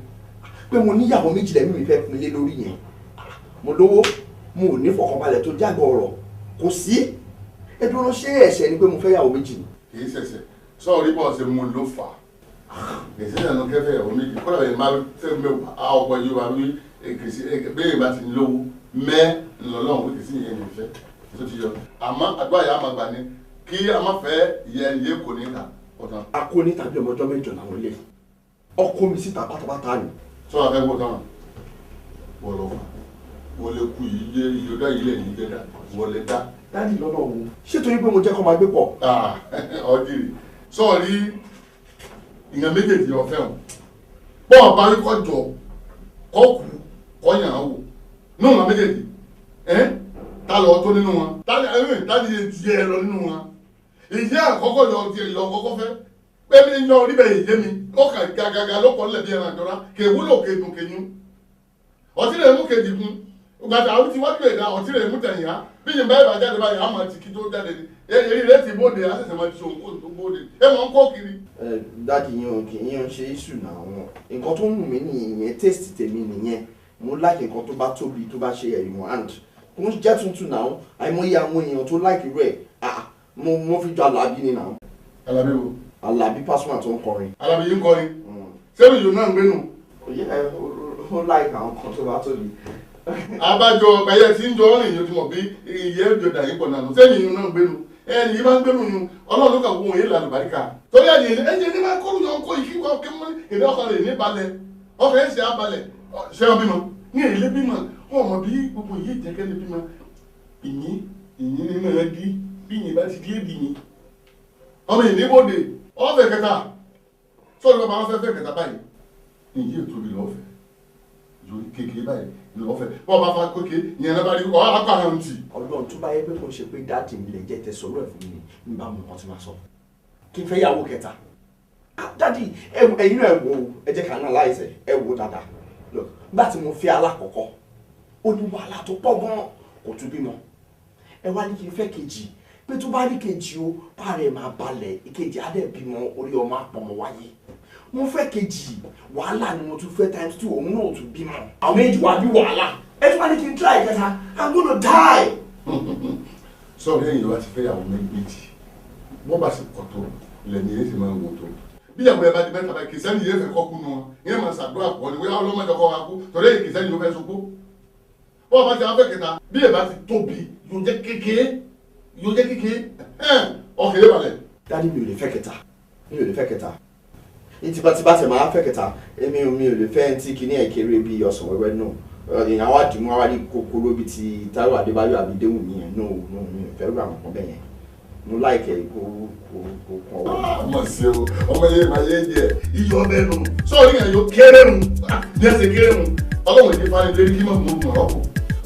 pé mo níyàwó méjì lẹ́mí mi fẹ́ pin lé lórí yẹn. Mo lówó, mo ò ní fọkànbalẹ̀ tó jágbọ́ ọ̀rọ̀ kò sí. Ẹ dúró, ṣé ẹ̀ṣẹ̀ ni pé mo fẹ́ yàwó méjì ni? Kì í ṣẹ̀ṣẹ̀ sọ́ọ̀rí bọ̀ ṣe mú ló fà á. Kì í ṣẹ̀ṣẹ̀ ló kẹ́fẹ́ ìyàwó méjì kọ́lá bẹ̀rẹ̀ máa fẹ́ mẹ́wàá ọ̀pọ̀ yóò wá wí bẹ́ẹ̀ bá ti lówó mẹ́ ńlọ́lọ́run kì í sì yẹn nìfẹ́ tó ti yọ. Àmọ́ àdúrà yà á máa gbà ní kí a má fẹ́ yẹ iye kò ní ta. Akóni tàbí ọmọ ọjọ́ mẹ́jọ làwọn ilé ọkọ mi síta pátápátá ni. Sọ wà fẹ́ gbọ́ tán wọ́n lọ fà wọ́n lè kú yìí yé ìyọ̀dá yìí lẹ̀ ní jẹ́dá wọ́n lè dá. Dádì lọ́nà òun ṣé torí pé mo jẹ́ kó máa gbé pọ̀. Ọdìrì sọ̀rí ìyẹn méjèèjì ọ̀fẹ́ wọn bọ́ọ̀ bá rí kọ́ jọ kọ́ kú kọ́ yàn án wò nínú wọn méjèèjì ẹ́ ta lọ tó nínú wọn ta ni tiẹ̀ lọ nínú wọn ìyá àkọ́kọ́ yọ tiẹ̀ lọ kọ́kọ́ fẹ́ pé mi yan orí bẹ́ẹ̀ yé mi ó kà gàgàgà ló kọ́ lẹ̀ bí ẹran àjọra kè wúlò kè dùn kè yún ọtí rẹ̀ mú kejì kún gbàtà àwọn tí wájú ẹ̀dá ọtí rẹ̀ mú tẹ̀yìn á bí yìí báyìí bá jáde báyìí á máa ti kí tó jáde ni eré rẹ̀ ti bóde á ṣẹ̀ṣẹ̀ máa ti ṣòwò kó tó bóde ẹ máa ń kó kiri. Ẹ dádì yín ò kì í yín ṣe iṣu náà wọn nǹkan tó ń wù mí nìyẹn, taste tèmi nìyẹn. Mo like nǹkan tó bá tóbi tó bá ṣe ẹ̀yìn hand kò ń jẹ́ tuntun náà. Àìmọye àwọn èèyàn tó like rẹ̀ mo fi jọ Alábí ni náà. Alábí wo? Alábí Pasuma tó ń kọrin. Alábí yìí ń kọrin sẹ́mi yòó náà ń gbénu. Ó like àwọn kan tó bá tóbi. Abájọ ẹyẹ tí ń jọ rìn yóò ti mọ̀ bí ìyẹ́ ìjọ dàyí pọ̀ nànú sẹ́mi yòó náà ń gbénu ẹni yìí máa ń gbénu yun Ọlọ́run kà wọ́n yìí lànà bàríkà torí ẹ̀yìn ẹ̀yìn ní máa kọ́rù yọ kó yìí kí wọ́n ìdí ọkàn rẹ̀ ní balẹ̀ ọkàn ẹ̀ ṣe abalẹ̀ ṣé ọ bímọ ní èlé bímọ ọmọ bí gbogbo yìí jẹ́kẹ́ lé bímọ ìyín ìyín nínú ẹ dí bí ìyín bá ti dí èdè yín ọmọ ìní bòde ọ̀fẹ́ kẹta sọ́ọ́dún bàbá wọn fẹ́ fẹ́ kẹta báyìí ìyí ò tóbi lọ́fẹ̀ẹ́ Lórí kékeré báyìí lọ́fẹ̀ẹ́ bọ́ọ̀ bá fa kékeré ìyẹn náà bá rí ọ́ apá àwọn tì. Ọlọ́run tó bá yẹ pé kò ń ṣe pé dáàdì mi lè jẹ́ tẹ sọ̀rọ̀ ẹ̀ fún mi ní bá mo kàn ti máa sọ kí n fẹ́ yàwó kẹta. Dáàdì ẹ̀yin náà ẹ wò ó, ẹ jẹ́ ká analyze ẹ wò ó dáadáa. Look, nígbà tí mo fẹ́ alákọ̀ọ́kọ́ ó ní wàhálà tó pọ̀ gan-an, kò tún bímọ. Ẹ wá ní kí n fẹ́ kejì, pé tó bá rí kejì o bá rẹ̀ máa balẹ̀, ìkejì á dẹ̀ bímọ, orí ọmọ àpọ̀mọ wáyé. Mo fẹ́ kejì, wàhálà ni mo tún fẹ́ times 2, òun náà tún bímọ. Àwọn méjì wá bí wàhálà. Ẹ tún wá ní kí n try ìkẹta, I'm gonna die. Sọ̀rọ̀ ẹ̀yìn wa ti fẹ́ yàwó méjì, bọ́ bá sì pọ̀ tó lẹ́ni yẹn sì máa ń wò tó. Bí ìyàwó ẹ bá di mẹ́ta báyìí, kìsẹ́nì yẹn fẹ́ kọ́ kú nu wọn, yẹn máa ṣàdúrà pọ̀ ni wíwá ọlọ́mọdé kọ́ wa kú, torí èyí kìsẹ́nì yóò fẹ́ sopó. Bọ́ bá ti wá fẹ́ kẹta, bí ẹ bá ti tóbi, yóò jẹ́ kékeré, yóò jẹ́ kékeré, ọkẹ́ balẹ̀. Dádì mi ò lè fẹ́ kẹta, mi ò lè fẹ́ kẹta. Ní tipátipá tẹ̀ máa fẹ́ kẹta, èmi ò lè fẹ́ tí kinní ẹ̀ kéré bí ọsàn wẹ́wẹ́ náà. Èèyàn wá dìímú wá ní kókóró bíi ti Táíwò Adébáyọ̀ àbí Déwùmí yẹn. No, no, mi ò fẹ́ rú àwọn kan bẹ́ẹ̀ yẹn. Mo láìkẹ́ kó kó kàn wọ́n. Ọmọ sí o, ọmọ yẹn máa yé jẹ, iyọ̀ ọbẹ̀ nù, sọ́ọ̀rì yẹn yóò kéré nù, ní ẹsẹ̀ kéré nù. Ọlọ́run ìdí fani lérí kí mọ̀ mọ̀ mọ̀ ọ́ kù.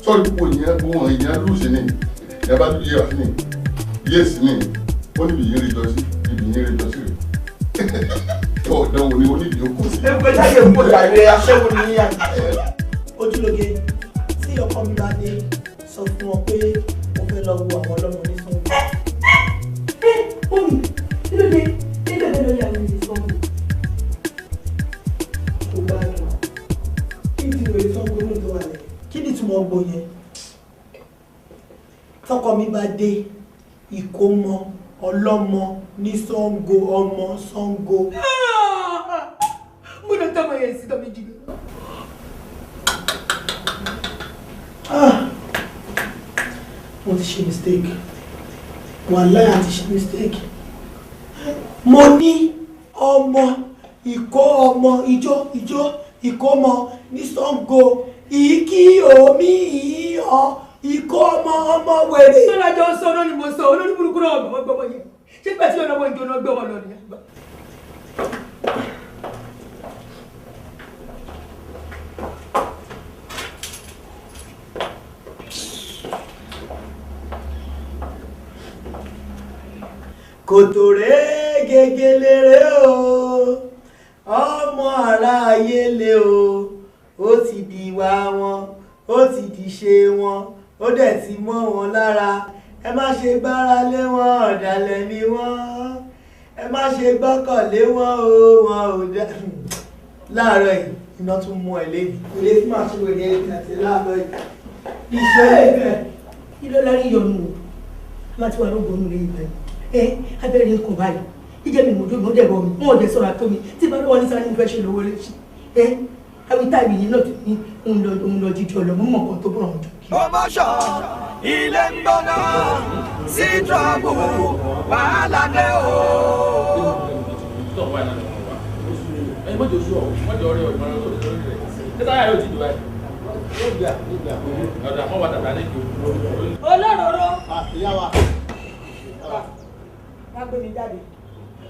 Sọ́ọ̀rì púpọ̀ ìyẹn gbogbo ìyẹn lùsì ni, ìyẹn bá yé wá sí ni, yé sí ni, ó níbi ìyẹn rí jọ sí, ibi ìyẹn rí jọ sí rè. Ọ̀dọ́ wo ni onídìí ó kù sí. Ẹ jáde kó jàre, aṣẹ́wó ni yíyá. Ojúlóge, tí ọkọ mi bá dé, sọ fún wọn pé mo fẹ́ lọ wo àwọn ọlọ́mọ ní Ṣàngó. Omi, kí ló dé? Kí ló dé lórí àwọn ènìyàn Ṣàngó? Kò bá dùn. Kí ni ìwé Ṣàngó ní tó wà lẹ̀? Kí ni ìtumọ̀ ọgbọ yẹn? Tọkọ mi bá dé, ìkómọ ọlọ́mọ ní Ṣàngó, ọmọ Ṣàngó. Mo lọ tọmọ yẹn sí tọmọ jù. Mo ti ṣe mistake. Wàláhì àti ṣe mistake. Mo ní ọmọ ìkó ọmọ ijó ijó ìkómọ ní Ṣàngó, ìkí omi ìhọ ìkó ọmọ ọmọ wèrè. Sọ́lájọ́ sọ náà ni mo sọ, olórí burúkú náà ọmọ gbọmọ yẹn. Ṣé pẹ̀sí ọ̀nà ọmọ ìjọ náà gbọmọ lọ nìyẹn? Kòtò rẹ̀ gègèlè o, ọmọ aráyé lé o, ó ti di ìwà wọn, ó ti di ṣe wọn, ó dẹ̀ ti mọ́ wọn lára. Ẹ má ṣe gbára lé wọn, ọ̀dàlẹ̀ ni wọ́n. Ẹ má ṣe gbọ́kànlé wọn o, wọn ò dá. Láàárọ̀ yìí, iná tún mú ẹ lébi. Kò lè fún àtúwò ní ẹbí àti láàárọ̀ yìí. Iṣẹ́ ibẹ̀. Ilé ọlá rí ìyọnu o, a máa ti wà lóògùn òun lè yí báyìí. Ẹ abẹ́rẹ́ nǹkan báyìí, jíjẹ́ mi mọ̀jọ́ mi ó dẹ̀bọ̀ mi, wọn ò dẹ̀ sọ̀rọ̀ àtọ́ mi, tí bá lọ́wọ́ ní sáré mo fẹ́ ṣe lówó léṣe. Ẹ awítá ìwé yìí náà ti ní òun lọ jíjọ lọ, mo mọ̀ nǹkan tó bọ̀ ọ̀hún jọ. Promotion, ilé ń gbóná, sí trouble, wàhálà dé o. Ẹ mọ̀jọ sú ọ, mọ̀jọ ọ̀rẹ́ ọ̀ ìmọ̀ràn tó lórí rẹ̀. Ṣé táyà yóò ti dùn báyìí? Ọ̀dà mọ̀ wà tàbí àlejò. Olóróró. Ìyá wa. Wá gbé mi jáde,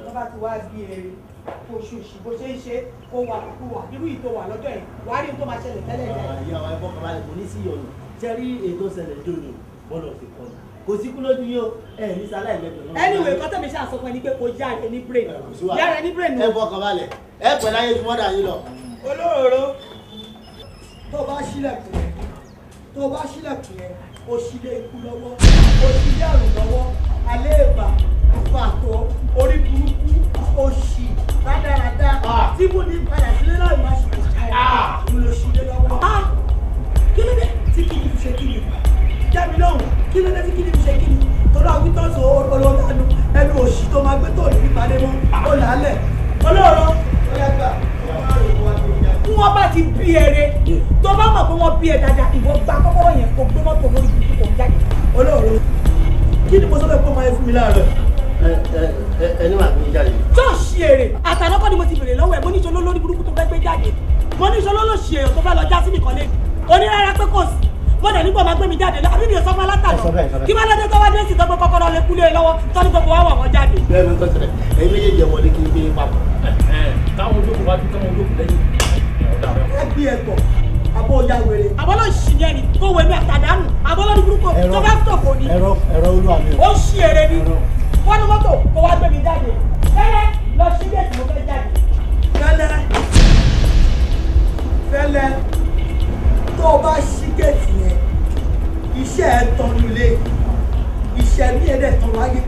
tó bá ti wá bí eré kó ṣòṣì bó ṣe ń ṣe kó wà kó wà irú ìtò wà lọ́jọ́ yẹn wà á rí tó máa ṣẹlẹ̀ tẹ́lẹ̀ yẹn. Ìyá wa, ẹ fọkàn balẹ̀, kò ní sí ìyọnu. Ṣé rí ètò ṣẹlẹ̀ dòdò bọ́lọ̀ sí kọ́ni? Kò sí kú lójú yín o, ẹ ní sáláì lẹ́gbẹ̀ẹ́ náà. Anyway, kọ́ tẹ̀mí ṣáà sọ fún ẹ ní pé kò yá ẹ ní brain. Yára ẹ ní brain. Ẹ fọkàn balẹ̀, ẹ pẹ̀ láyé ju mọ́dà yín lọ. Olóróró, tó bá ṣílẹ̀kùn yẹn, tó bá ṣílẹ̀kùn yẹn, o ṣílé ikú lọ́wọ́, o ṣílé àrùn lọ́wọ́, alẹ́ ìbà, pàtó, orí burúkú, òṣì, rádaràda, tí mo ní padà sílé láì má ṣe mo lọ ṣílé lọ́wọ́. Kí ló dé tí kí ni fi ṣe kí ni? Já mi lóhùn, kí ló dé tí kí ni fi ṣe kí ni? Torí àwọn wítọ́sọ̀ olóòdànù ẹnu òṣì tó máa gbé tó ní nípa lé mọ́, ó làálẹ̀. Olóòrò, ó yá gbà. Tí wọ́n bá ti bí eré, tó bá mọ̀ pé wọ́n bí ẹ dáadáa, ìwọ gba kọ́kọ́rọ́ yẹn kó gbé mọ́tò lórí burúkú kò jáde. Olóòrò, kí ni mo sọ fẹ́ kó máa yẹ fún mi láàárọ̀? Ẹni máa gbé jáde. Tó ṣì èrè, àtàlọ́kọ́ ni mo ti bèrè lọ́wọ́ ẹ̀, mo ní ìṣòro lórí burúkú tó fẹ́ gbé jáde. Mo ní ìṣòro lóṣì èèyàn tó fẹ́ lọ já sí nìkan lé. Onírárá pé kò sí. Mo dẹ̀ nígbà máa gbé mi jáde lọ, àbí mi ò sọ fún alátàlọ́. Kí bá lọ́dẹ tó wá dé sí tó gbé kọ́kọ́rọ́ lé kúlé lọ́wọ́, tó ní gbogbo wa wà wọ́n jáde. Bẹ́ẹ̀ ni tó ṣẹlẹ̀, ẹ̀yin méjèèjì ẹ wọlé kí n gbé papọ̀. Káwọn olókùn wájú, káwọn olókùn lẹ́yìn. Ẹ gbé ẹ̀tọ́, àbò wèrè. Àbọ̀lọ́ ṣì ní ẹni tó wẹ̀ mí àtàdánù. Àbọ̀lọ́ ní burúkú tó bá sọ̀kò ni. Ẹ̀rọ ẹ̀rọ olúwa mi. Ó ṣí èrè ni. Wọ́n ní mọ́tò kó wá gbé mi jáde. Fẹ́lẹ́ lọ sí géètì mo fẹ́ jáde. Fẹ́lẹ́ fẹ́lẹ́ tó o bá ṣí géètì yẹn iṣẹ́ ẹ tọ́nu lé iṣẹ́ mi ẹ̀ dẹ̀ tọ́nu ayé.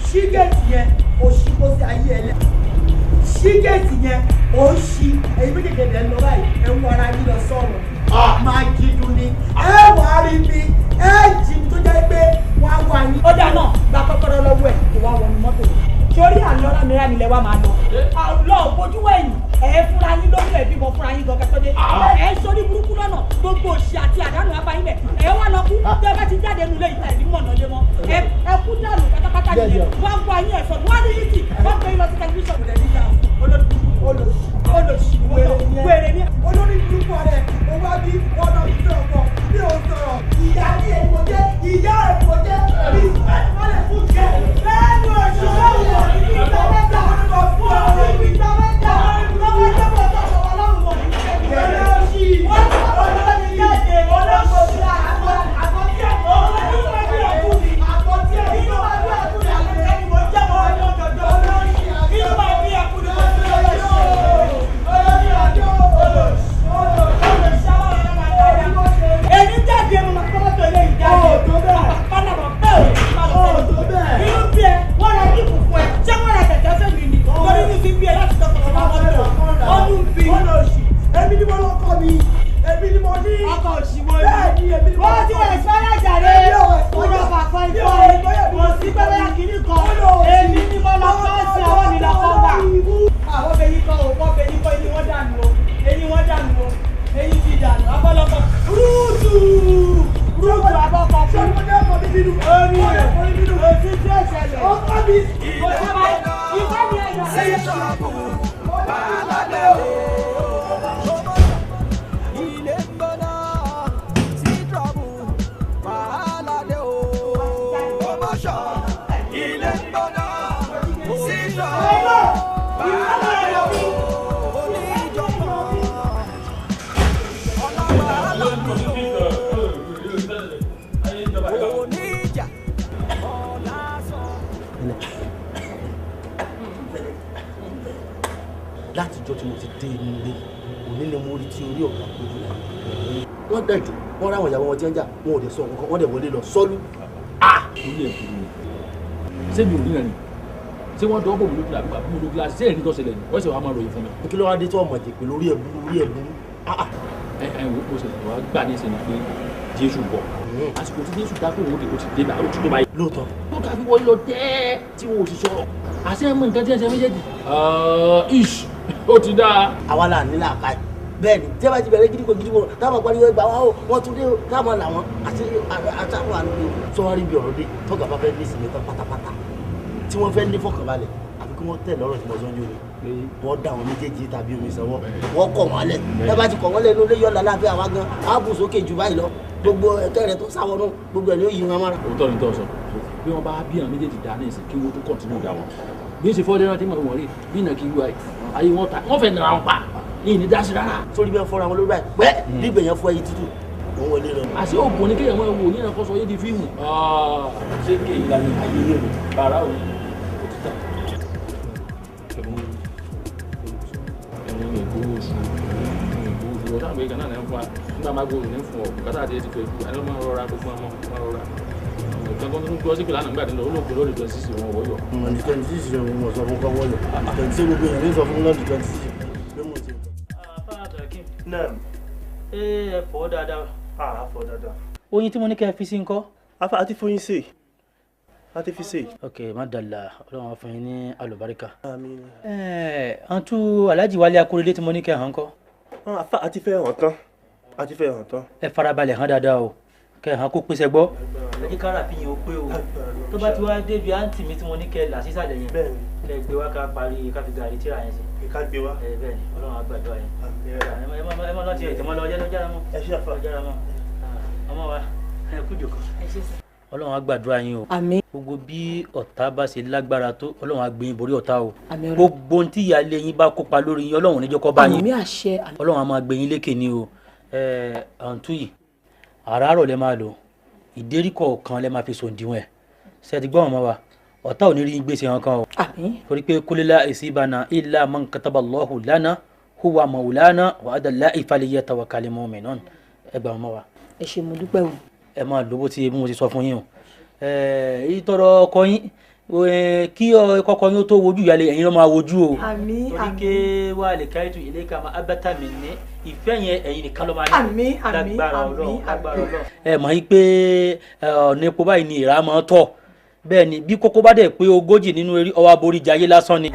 Ṣí géètì yẹn o ṣí kó sí ayé ẹ lẹ. Ṣí géètì yẹn o ṣí ẹ̀yin méjèèjì ẹ̀ lọ báyìí ẹ̀ ń wọ ara yín lọ sọ̀rọ̀. Máa jí dun ni ẹ wà á rí mi ẹ jí mi tó jẹ́ pé wàá wà yín. Ó dáa náà gba kọ́kọ́rọ́ lọ́wọ́ ẹ̀ kó wá wọnú mọ́tò torí àlọ́ rámìrámì lẹ wá máa lọ. Àlọ́ bójú ẹ̀yìn ẹ̀ fúnra yín lórí ẹ̀ bímọ fúnra yín gangan tó dé. Ẹ̀ ń sórí burúkú lọ́nà gbogbo òṣì àti àdánù abayín bẹ̀. Ẹ̀ wá lọ kú bí ẹ bá ti jáde nulẹ̀ yìí ẹ̀ ní mọ̀nà lé mọ́. Ẹ kú dànù pátápátá nìyẹn. Wọ́n wá yín ẹ̀fọ́ wọ́n ní yìí tì wọ́n gbé yín lọ sí tẹlifíṣàn. Olóṣì wèrè ni. Olórí burúkú rẹ̀ o wá bí wọ́n náà fi fẹ́ ọkọ mi ò sọ̀rọ̀ ìyá ní èmo jẹ́ ìyá èmo jẹ́ respect wọ́n lè fún jẹ́ lẹ́nu òṣìṣẹ́ ìwọ̀n ní ìgbà mẹ́ta fún ọ̀rọ̀ ìgbà mẹ́ta lọ́wọ́ tó bọ̀ tó sọ̀rọ̀ lọ́rùn mọ̀ ní olóṣì olóṣì jáde olóṣì àkọ́tí ẹ̀kọ́ àkọ́tí ẹ̀kọ́ èmi jáde mo máa kọ́kọ́ tó ilé ìjáde pálábà bẹ́ẹ̀ ò ní máa lọ sẹ́yìn inú bí ẹ wọ́n ra jíìpù fún ẹ ṣé wọ́n ra kẹ̀kẹ́ fẹ́ mi ni torí inú ti bí ẹ láti tọkọ̀ lọ́wọ́ mọ́tò ọdún bí. Èmi ni mo lọ kọ́ mi èmi ni mo ní. Ọkọ̀ òṣìwọ́ ni bẹ́ẹ̀ ni èmi ni mo lọ wọ́n ti wọ̀ ẹ̀sìpáyà jàre kúrò bàbá ìfọ̀ kò sí pẹ́pẹ́ kìíní kan èmi ni mo lọ kọ́ sí ọwọ́ mi lọ kọ́ gbà. Àwọn bẹ yín kọ́ o wọ́n bẹ yín kọ́ eyín wọ́n dànù o eyín wọ́n dànù o eyín ti dànù abọ́lọ́kọ rúùtù rúùtù abọ́kọ fún orí rẹ̀ òsì tí ó ṣẹlẹ̀ ọkọ mi ìfẹ́ mi ẹ̀yọ̀ Ilé ń gbóná sí trouble wàhálà dé o. Promotion ilé ń gbóná sí trouble wàhálà dé o. Oníjọ̀gbọ̀n ọ̀la wàhálà dé o. Oníjà ọ̀la sọ. Látijọ́ tí mo ti dé inú ilé òní ni mo rí tí orí ọ̀gá kojú la wọ́n dẹ̀jọ́ wọ́n ráwọn ìyàwó wọn tí ń jà wọn ò dẹ̀ sọ nǹkan wọ́n dẹ̀ wọlé lọ sọ́lú. Orí ẹ̀ burú ni ṣé mi ò rí rẹ̀ ni ṣé wọ́n dọ́gbọ̀n mi lójú àbí mo lójú láti ṣé èrí tó ṣẹlẹ̀ ni wọ́n ṣe wàá máa ròyìn fún mi. Kí ló wá dé tí ọmọ jẹ pé lórí ẹ̀ burú orí ẹ̀ burú. Ẹ ẹ wo ó ṣẹlẹ̀ wá gbà ní ìṣẹ̀lẹ̀ pé Jésù bọ̀ àsìkò tí Jésù dákò òun ó ti dé bá ó ti tó báyìí. Lóòótọ́. Ó kà fi wọlé lọ tẹ́ẹ́ tí wọn ò sì sọ̀rọ̀ àṣẹ mọ nǹkan tí ẹ ṣe méjèèjì. Ish ó ti dáa. Àwa là ní làákàyè bẹ́ẹ̀ ni tí a bá ti bẹ̀rẹ̀ gidigbo gidigbo táwọn pariwo ẹgbàá wa ó wọ́n tún dé o táwọn làwọn àti àtàwọn àlùkò sọ́wárí bí ọ̀rọ̀ dé tọ́gà bá fẹ́ ní ìsinmi tán pátápátá tí wọ́n fẹ́ ní fọkànbalẹ̀ àfi kí wọ́n tẹ̀ lọ́rọ̀ tí mo sọ ń jó ni wọ́n dá àwọn méjèèjì tàbí omi sanwó wọ́n kọ̀ wọ́n lẹ̀ ẹ bá ti kọ̀ wọ́n lẹ̀ ló lé yọ̀ọ̀lá láàfin àwa gan á bù sókè jù báyìí lọ gbogbo ẹ̀kẹ́ rẹ̀ tó sáwọnú gbogbo ẹ̀ ló yí wọn mára. Òótọ́ ni tọ́ sọ bí wọ́n bá bí àwọn méjèèjì dá ní ìsìn kí wọ́n tó kọ̀ntínú dá wọn bí ó ṣe fọ́ dẹ́rẹ́ tí mo wọ̀n rí bí ìnà kí wíwá ayé wọn ta wọ́n fẹ́ nara wọn pa ní ìní dásí rárá. Sórí bí wọ́n fọ́ra wọn lórí báyìí pẹ́ bí gbẹ̀yàn fọ́ ẹyin tútù òun wọlé lọ. Àṣé oògùn ni kéèyàn máa wò ní ìrànkọ́ sọ yé di fíìmù. Ṣé kéèyàn lánàá ayé yóò bàrà òun kò ti tà. Ẹ̀wọ̀n ìgbówó oṣù ìgbówó oṣù ọ̀sán àgbẹ̀ kan náà ní fún wa nígbà máa gbòòrò ní fún ọ bùkátà àti ẹ̀ ti fẹ́ ju ẹni máa rọra gbogbo ọmọ máa rọra. Ìkan tó ń gbọ́ sípò lánàá nígbà tí olóògbé lórí 26 wọn wọ́yọ̀. Ní 26 rẹ̀ wọ́n sọ fún kọ́ wọ́yọ̀ 26 gbogbo èèyàn ní sọ fún lọ́dún 26. Naam. Ẹ fọ dáadáa. A fọ dáadáa. Oyin tí mo ní kẹ́ ẹ fi sí ńkọ́. Afa àti foyin sí àti fi sí. Ok má dàlà Ọlọ́run á fún yín ní àlùbáríkà. Àmín. Ẹ àǹtú Alhaji Wálé Akóredé tí mo ní kẹ́ ẹ hàn ńkọ́. Afa àti fẹ́ hàn tán àti fẹ́ hàn tán. Ẹ farabalẹ̀ hàn dáadáa o kẹ́ ẹ hàn kó pèsè gbọ́. Ẹ jẹ́ kára fi yín o pé o tó bá ti wá débi àǹtí mi tí mo ní kẹ́ ẹ là sísàlẹ̀ yẹn kẹ́ ẹ gbé wá ká parí ká fi gàrí tíra yẹn sí. Ká gbé wá. Ẹ bẹ́ẹ̀ ni Ọlọ́run á gbàdúrà yẹn. Ẹ má lọ́ọ́ tiẹ̀ tẹ̀mọ́ lọ jára mọ́. Ẹ ṣe àfa. Jára mọ́. Ọmọ wa ẹ kú jòkó. Ẹ ṣe sá. Ọlọ́run á gbàdúrà yín o. Àmín. Gbogbo bí ọ̀tá bá ṣe lágbára tó, Ọlọ́run á gbé yín borí ọ̀tá o. Àmín. Gbogbo ohun tí ìyáálé yín bá kópa lórí yín, Ọlọ́run ò ní jẹ́ kó bá yín. Àmín àṣẹ. Ọlọ́run á máa gbé yín lékè ní o. Àǹtú yìí, àràárọ̀ lẹ máa lò, ìdérí kọ̀ọ̀kan lẹ máa fi sòǹdìwọ̀n ẹ̀. Ṣé ẹ ti gbọ́ màmá wa? Ọ̀tá ò ní rí gbèsè kankan o. Àmín. Torí pé kólélá ìsíbànà illa man kataballahu lana huwa maulana wa ala Allahi falyatawakkalil mu'minun. Ẹ gbà màmá wa. Ẹ ṣé, mo dúpẹ́ o. Ẹ máa lò bó ti mo ti sọ fún yín o. Ìtọrọ ọkọ yín kí ọkọ yín ó tó wojú ìyáálé ẹ̀yin ló máa wojú o. Àmín. Torí ké wà lè káyìtù ilé ká máa abẹ́tà mi ní ìfẹ́ yẹn ẹ̀yin nìkan ló máa ní. Àmín àmín àmín lágbára Ọlọ́run. Ẹ mọ̀ yín pé ọ̀nà epo báyìí ni ìrà máa tọ̀ bẹ́ẹ̀ ni bí kókó bá dẹ̀ pé 40 nínú eré ọwọ́ aborí jayé lásán ni.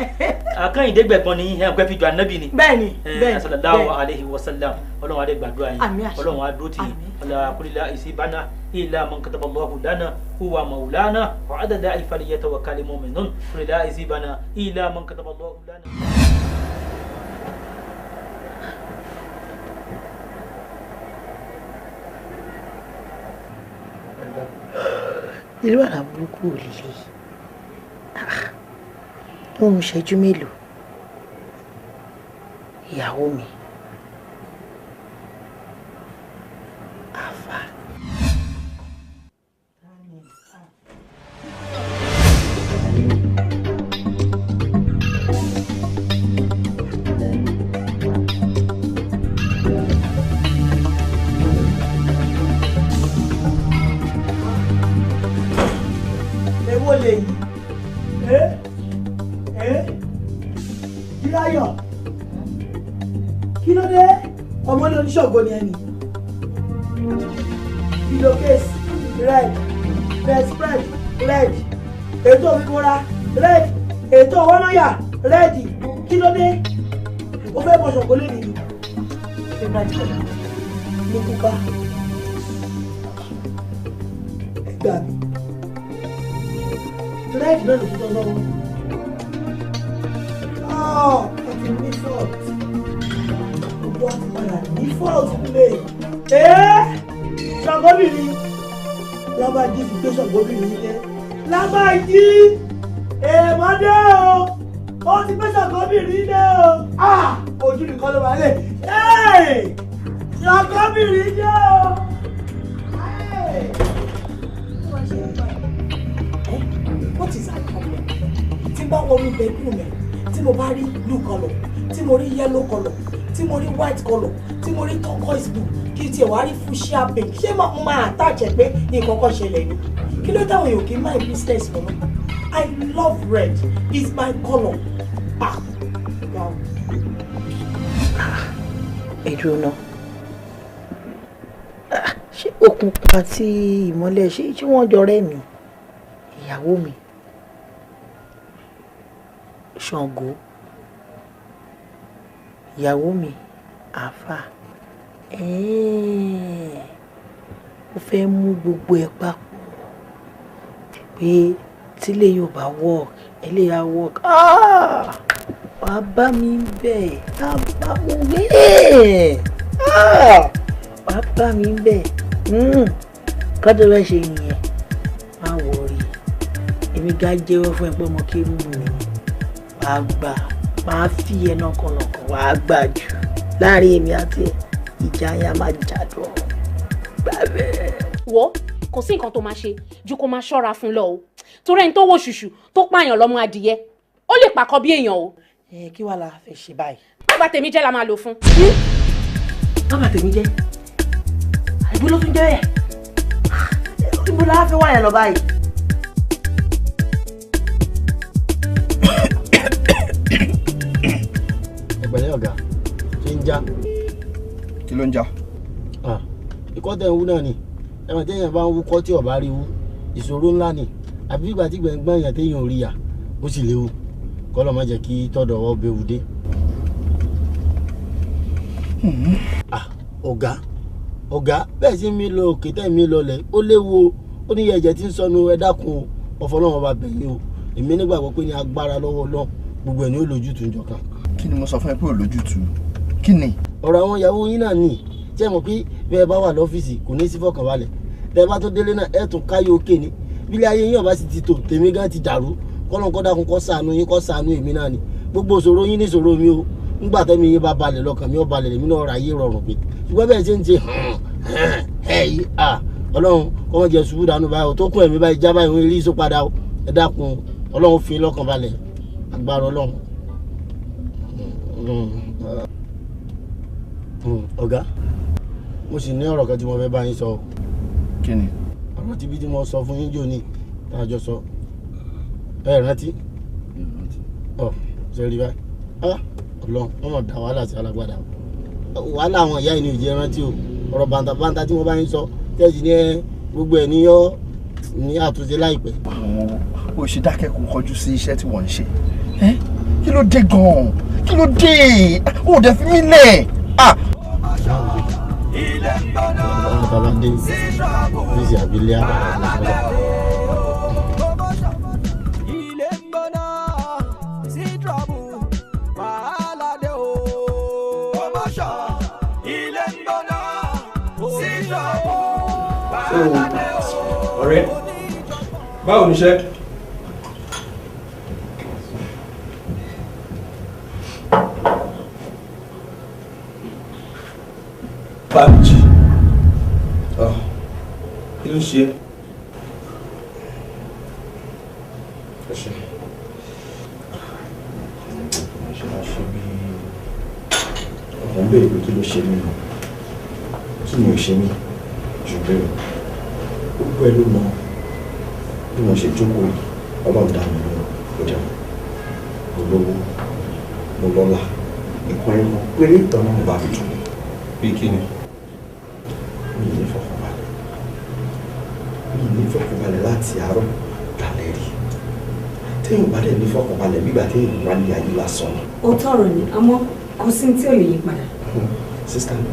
Akẹ́yìndé gbẹ̀gbọ́n ni ẹ̀ ń pẹ́ fi jọ ànábì ni. Bẹ́ẹ̀ni bẹ́ẹ̀ni sallallahu alayhi wa sallam. Ọlọ́run adé gbàdúrà yín, Ọlọ́run adó tì yín. Ọlọ́run ìsìbánà illa man kataballahu lana huwa maulana wa ala Allahi falyatawakkalil mu'minun. Qul ìsìbánà illa man kataballahu lana. Irú àrà burúkú ò lè lóhun ṣẹ́jú mélòó ìyàwó mi àfà. Èwo lè yí? Jíráyọ̀, kí ló dé? Ọmọdé oníṣògo ni ẹni. Pillowcase red, bedspread red, ètò òfìmọ́ra red, ètò ọwọ́nọ́yà red. Kí ló dé? O fẹ́ bọ̀ ṣògo lé nìyí. Favourite colour ní pupa. Ẹ gbà mí. Red náà ló tún tọ́ lọ́wọ́. Ọ̀ ti ní fault. Gbogbo àti padà ní fault nílé. Ṣàngóbìnrin Lábàájí ti gbé ṣàngóbìnrin nílé. Lábàájí èèmọ́dé o, ó ti gbé ṣàngóbìnrin nílé o. Ojú nìkan ló máa lè. Ṣàngóbìnrin dé o. What is our problem? Tí n bá wọnú bedroom ẹ̀, tí mo bá rí blue colour, tí mo rí yellow colour, tí mo rí white colour, tí mo rí turquoise blue, kí n tiẹ̀ wá rí fuchsia pink, ṣé mo máa attach ẹ̀ pé nǹkan kan ṣẹlẹ̀ ni? Kí ló táwọn èèyàn kì í mind business mọ́ náà? I love red, it's my colour. Ah, wow. Ẹ dúró náà, ṣé òkùnkùn àti ìmọ́lẹ̀ ṣé wọ́n jọ rẹ́ mi? Ìyàwó mi Ṣàngó, ìyàwó mi àáfà, ó fẹ́ mú gbogbo ẹ̀ papọ̀ pé tílé yóò bá work eléyà work. Wàá bá mi bẹ̀, wàá bá mi bẹ̀, wàá bá mi bẹ̀. Kọ́tọ̀ bẹ́ẹ̀ ṣe nìyẹn, má wọrí, èmi gá jẹ́wọ́ fún ẹ pé ọmọ kérúbù ni mi. Wàá gbà, máa fi ẹ nọkànlọkàn, wàá gbà jù láàrin èmi àti ìjà yẹn a máa jà dùn gbà bẹ́ẹ̀. Wo kò sí nǹkan tó máa ṣe ju kó máa ṣọ́ra fún lọ o, torí ẹni tó wò ṣùṣù tó pààyàn lọ́mọ adìyẹ ó lè pàkọ́ bí èèyàn o. Ẹ kí wàá la fẹ́ ṣe báyìí. Bàbá tèmi jẹ́ la máa lò fún. Bàbá tèmi jẹ́ àìbó ló tún jẹ́ ẹ̀ ibo la fẹ́ wáyà lọ báyìí. Ẹgbẹ̀rún ọ̀gá ṣe ń já. Kí ló ń já? Ikọ́ tẹ̀ ń wú náà ni ẹ̀wọ̀n téèyàn bá ń wúkọ́ tí ọ̀bá rí wú ìṣòro ńlá ni, àbí ìgbà tí gbẹ̀ngbọ̀n èèyàn téèyàn ò rí yà ó sì léwu, kọ́lọ́ má jẹ́ kí tọ́dọ̀ ọwọ́ bẹ́ẹ̀ wú dé. Ọ̀gá ọ̀gá bẹ́ẹ̀ sì mi lọ òkè tẹ́ mi lọlẹ̀ ó léwu o, ó ní ẹ̀jẹ̀ tí ń sọnù, ẹ dákun o, ọ̀fọlọ́wọ́n bá bẹ̀yìn o, èmi nígbàgbọ́ pé ní agbára lọ́wọ́ Ọlọ́run gbogbo ẹ̀ ní ó lójútùú njọ kan. Kí ni mo sọ fún ẹ pé ò lójútùú? Kí ni? Ọ̀rọ̀ àwọn ìyàwó yín náà nì, tí ẹ mọ̀ pé bẹ́ẹ̀ bá wà lọ́fíìsì kò ní sí fọkànbalẹ̀, Tẹ́ bá tó délé náà ẹ tún káyọ̀ òkè ni. Bílẹ̀ ayé yín ọba sì ti tò tèmi gan ti dàrú. Kọ́lọ́n kọ́ dákun kọ́ ṣàánú yín kọ́ ṣàánú èmi náà ni. Gbogbo ìṣòro yín ní ìṣòro mi o. Ńgbà tẹ́mi yín bá balẹ̀ lọ́kàn mi ó balẹ̀ lèmi náà ráyé rọrùn pé. Ṣùgbọ́n bẹ́ẹ̀ ṣe ń ṣe hàn yìí à Ọlọ́run kọ́ mọ̀ jẹ́ ṣubú dànù báyìí o tó kún ẹ̀mí báyìí já báyìí òun eré ìṣó padà o. Ẹ dákun Ọlọ́run fi lọ́kàn balẹ̀ agbára Ọlọ́run. Ọ̀gá mo sì ní ọ̀rọ̀ kan tí mo fẹ́ bá yín sọ. Kí ni? Ọ̀rọ̀ tí bí tí mo sọ fún yín jò ní tá a jọ sọ. Ẹ rántí? Ọ ṣe rí báyìí. Ọlọ́run wọ́n mọ̀ dá wàhálà sí alágbádá. Wàhálà àwọn ìyá yìí ni ò jẹ́ rántí o. Ọ̀rọ̀ bàǹtàbàǹtà tí mo bá yín sọ tẹ́sí ní gbogbo ẹ̀ ní yọ́ ní àtúnṣe láìpẹ́. Ó ṣe dákẹ́ kó kọjú sí iṣẹ́ tí wọ́n ń ṣe. Kí ló dé gan-an? Kí ló dé? Ó dẹ̀ fi mí lẹ̀. Bàbá dé níṣì àbílẹ̀ àbàlà. Ilé ń gbóná sí trouble wàhálà dé o. Promotion ilé ń gbóná sí trouble wàhálà dé o. Ọ̀rẹ́, báwo ni iṣẹ́? Bámijí, kí ló ń ṣe ẹ́? Ṣe máa ṣe bí ọ̀pọ̀ ń béèrè pé kí ló ṣe mí nù, kí ni ò ṣe mí jù bẹ́ẹ̀ lọ. Gbogbo ẹ ló mọ bí mo ṣe jókòó yìí, Ọlọ́run dá mi lóhùn, ó jẹun. Mo lówó, mo lọ́lá, nǹkan ẹ̀kọ́ péré Ọlọ́run bá fi dùn mí. Bí kí ni? Mi ì ní fọkànbalẹ̀. Mi ì ní fọkànbalẹ̀ láti àárọ̀ dalẹ́ rí. Téèyàn bá dẹ̀ ní fọkànbalẹ̀ nígbà téèyàn wá ní ayé lásán ni. Ó tọrọ ni, àmọ́ kò sí tí ò lè yí padà. Sísá mi,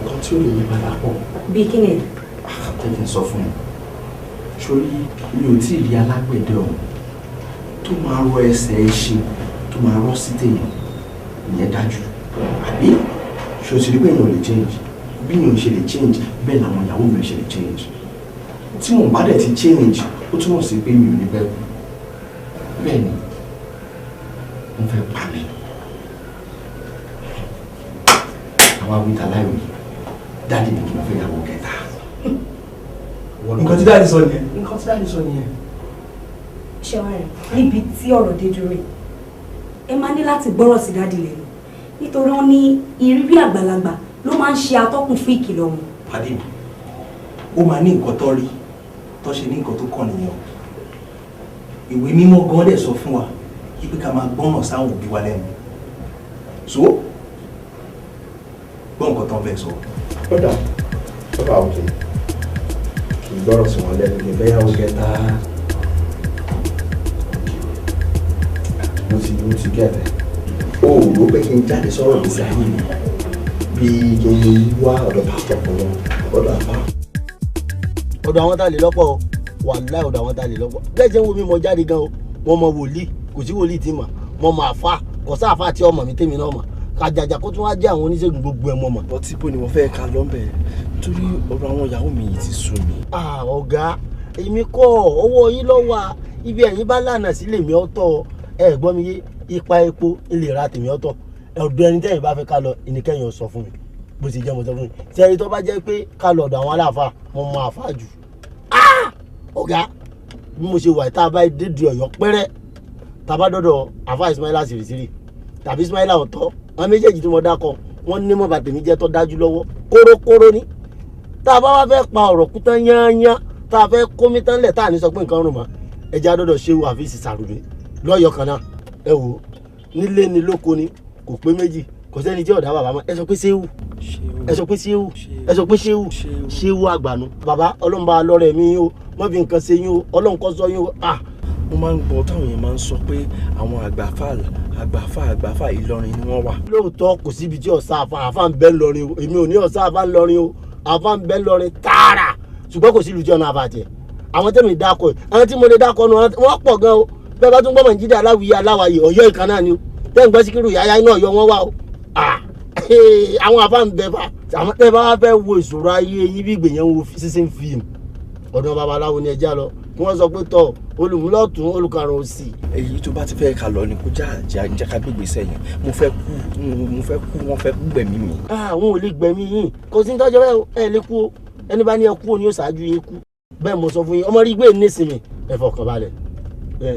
nǹkan tí ó lè yí padà pọ̀. Bí kí ni? Jẹ́ kí n sọ fún ẹ. Sórí mi ò tí ì rí alágbẹ̀dẹ ọ̀hún tó máa rọ ẹsẹ̀ ẹṣin tó máa rọ́ sí téèyàn. Ìyẹn dájú. Àbí? Ṣé o ti rí pé èèyàn ò lè change? Bí èèyàn ṣe lè change, bẹ́ẹ̀ làwọn ìyàwó mi ṣe lè change. Tí wọn bá dẹ̀ ti change, ó túmọ̀ sí pé mi ò ní pẹ́ kú. Bẹ́ẹ̀ ni, wọ́n fẹ́ pa mí. Àwa wí tàláìwí, dáàdì mi kì í fẹ́ yàwó kẹta. Nǹkan tí dáàdì sọ nìyẹn. Nǹkan tí dáàdì sọ nìyẹn. Ṣé wàá rẹ̀ níbi tí ọ̀rọ̀ dé dúró yìí, ẹ máa ní láti gbọ́rọ̀ sí dáàdì lẹ́nu nítorí wọ́n ní ìrírí àgbàlagbà ló máa ń ṣe atọ́kùn fún ìkìlọ̀ wọn. Pàdé mi, ó máa ní nǹkan tó rí tó ṣe ní nǹkan tó kàn nìyẹn o. Ìwé mímọ́ gan dẹ̀ sọ fún wa wípé ká máa gbọ́ràn sáwọn òbí wa lẹ́nu. So, gbọ́ nǹkan tó ń fẹ́ sọ. Kódà, ó bá òkè kì í gbọ́rọ̀ sí wọn lẹ́nu kì í fẹ́yàwó kẹta. Mo ti gẹ̀ẹ́tẹ̀. O ò rò pé kí n jáde sọ̀rọ̀ gbèsè ayé mi bí kí n wá ọ̀dọ̀ pásítọ̀ kan lọ ọ̀dọ̀ àbá. Ọ̀dọ̀ àwọn tá a lè lọ́pọ̀ o, wàláhì ọ̀dọ̀ àwọn tá a lè lọ́pọ̀. Bẹ́ẹ̀ ṣe ń wo mi mo jáde gan o, mo mọ wòlíì, kò sí wòlíì tí mà, mo mọ àfa, kò sáàfà tí ọmọ mi tèmi náà mọ̀. Kàjàjà kó tún wá jẹ́ àwọn oníṣègùn gbogbo ẹ̀ mọ̀ mọ̀. Ọtí bó ni mo fẹ́ ka lọ́nbẹ̀ torí ọ̀rọ̀ àwọn ìyàwó mi yìí ti sú mi. Ọ̀gá, èmi kọ́ ọwọ́ yín ló wà, ibi ẹ̀yin bá lànà sí lèmi ọ̀tọ̀ ẹ gbọ́ mi yé, ipa epo ilé ra tèmi ọ̀tọ̀. Ọ̀dọ̀ ẹni tẹ́yìn bá fẹ́ ká lọ ìníkẹ́yìn sọ fún mi bó ṣe jẹ́ mo sọ fún mi. Sẹ́yìn tó bá jẹ́ pé ká lọ ọ̀dọ̀ àwọn aláàfáà mo mọ àfáà jù. Ọ̀gá bí mo ṣe wà tá a bá dédé Ọ̀yọ́ pẹ́rẹ́ tá a bá dọ̀dọ̀ àfáà Ismaila Sirisiri tàbí Ismaila ọ̀tọ̀ àwọn méjèèjì tí mo dákọ wọ́n ní mọ̀ bàtẹ̀mí jẹ́ tó dájú lọ́wọ́ kórókóró ni. Tá a bá wá fẹ́ pa ọ̀rọ̀ kú tán yányán tá a fẹ́ kómi tán lẹ̀ tá a ní sọ pé nǹkan rùn mọ́ ẹja dọ̀dọ̀ Ṣéwù Àfíìsì Sàrùmí lọ́yọ̀ kan náà. Ẹ wò ó nílé ni lóko ni kò pé méjì kò sẹ́ni tí ọ̀dà bàbá mọ́. Ẹ sọ pé Ṣéwù, ẹ sọ pé Ṣéwù, ẹ sọ pé Ṣéwù, Ṣéwù àgbànú bàbá Ọlọ́run bá lọ́rẹ̀ mi o, má fi nǹkan ṣe yín o, Ọlọ́run kó ṣọ́ yín o. Mo máa ń gbọ́ táwọn èèyàn máa ń sọ pé àwọn àgbàfà àgbàfà àgbàfà Ìlọrin ni wọ́n wà. Lóòótọ́ kò síbi tí ọ̀sá àfa àfa ń bẹ lọrin o, èmi ò ní ọ̀sá àfa ń lọrin o, àfa ń bẹ lọrin tààrà, ṣùgbọ́n kò sí ìlú tí ọ̀nà àfa tiẹ̀. Àwọn tẹ́mi dákọ̀ yìí, àwọn tí mo lè dákọ̀ nù wọ́n pọ̀ gan o. Bẹ́ẹ̀ bá tún gbọ́ Nàìjíríà aláwìyé aláwàyè Ọ̀yọ́ ìkan náà ni o. Tẹ́ ń gbọ́ Síkírù Yáyá iná Ọ̀yọ́ wọn wà o. Àwọn àfa ń bẹ fa Àmọ́ tẹ́ bá fẹ́ wo ìṣòro ayé yín bí ìgbìyànjú wo sísìn fíìmù ọ̀dọ̀ babaláwo ni ẹja lọ kí wọ́n sọ pé tọ̀ olùmúlọ̀tún olùkarùn òsì. Èyí tó bá ti fẹ́ ká lọ ni kó já jẹ́ ká gbégbé sẹ́yìn. Mo fẹ́ kú, mo fẹ́ kú, wọ́n fẹ́ gbẹ̀mí mi. Àwọn ò lè gbẹ̀mí yín, kò sí ní tọ́jú ẹ lè kú o. Ẹni bá ní ẹ kú o ní yóò ṣáájú yín kú. Bẹ́ẹ̀ mo sọ fún yín, ọmọ rí gbé nísìnyí, ẹ fọkàn balẹ̀.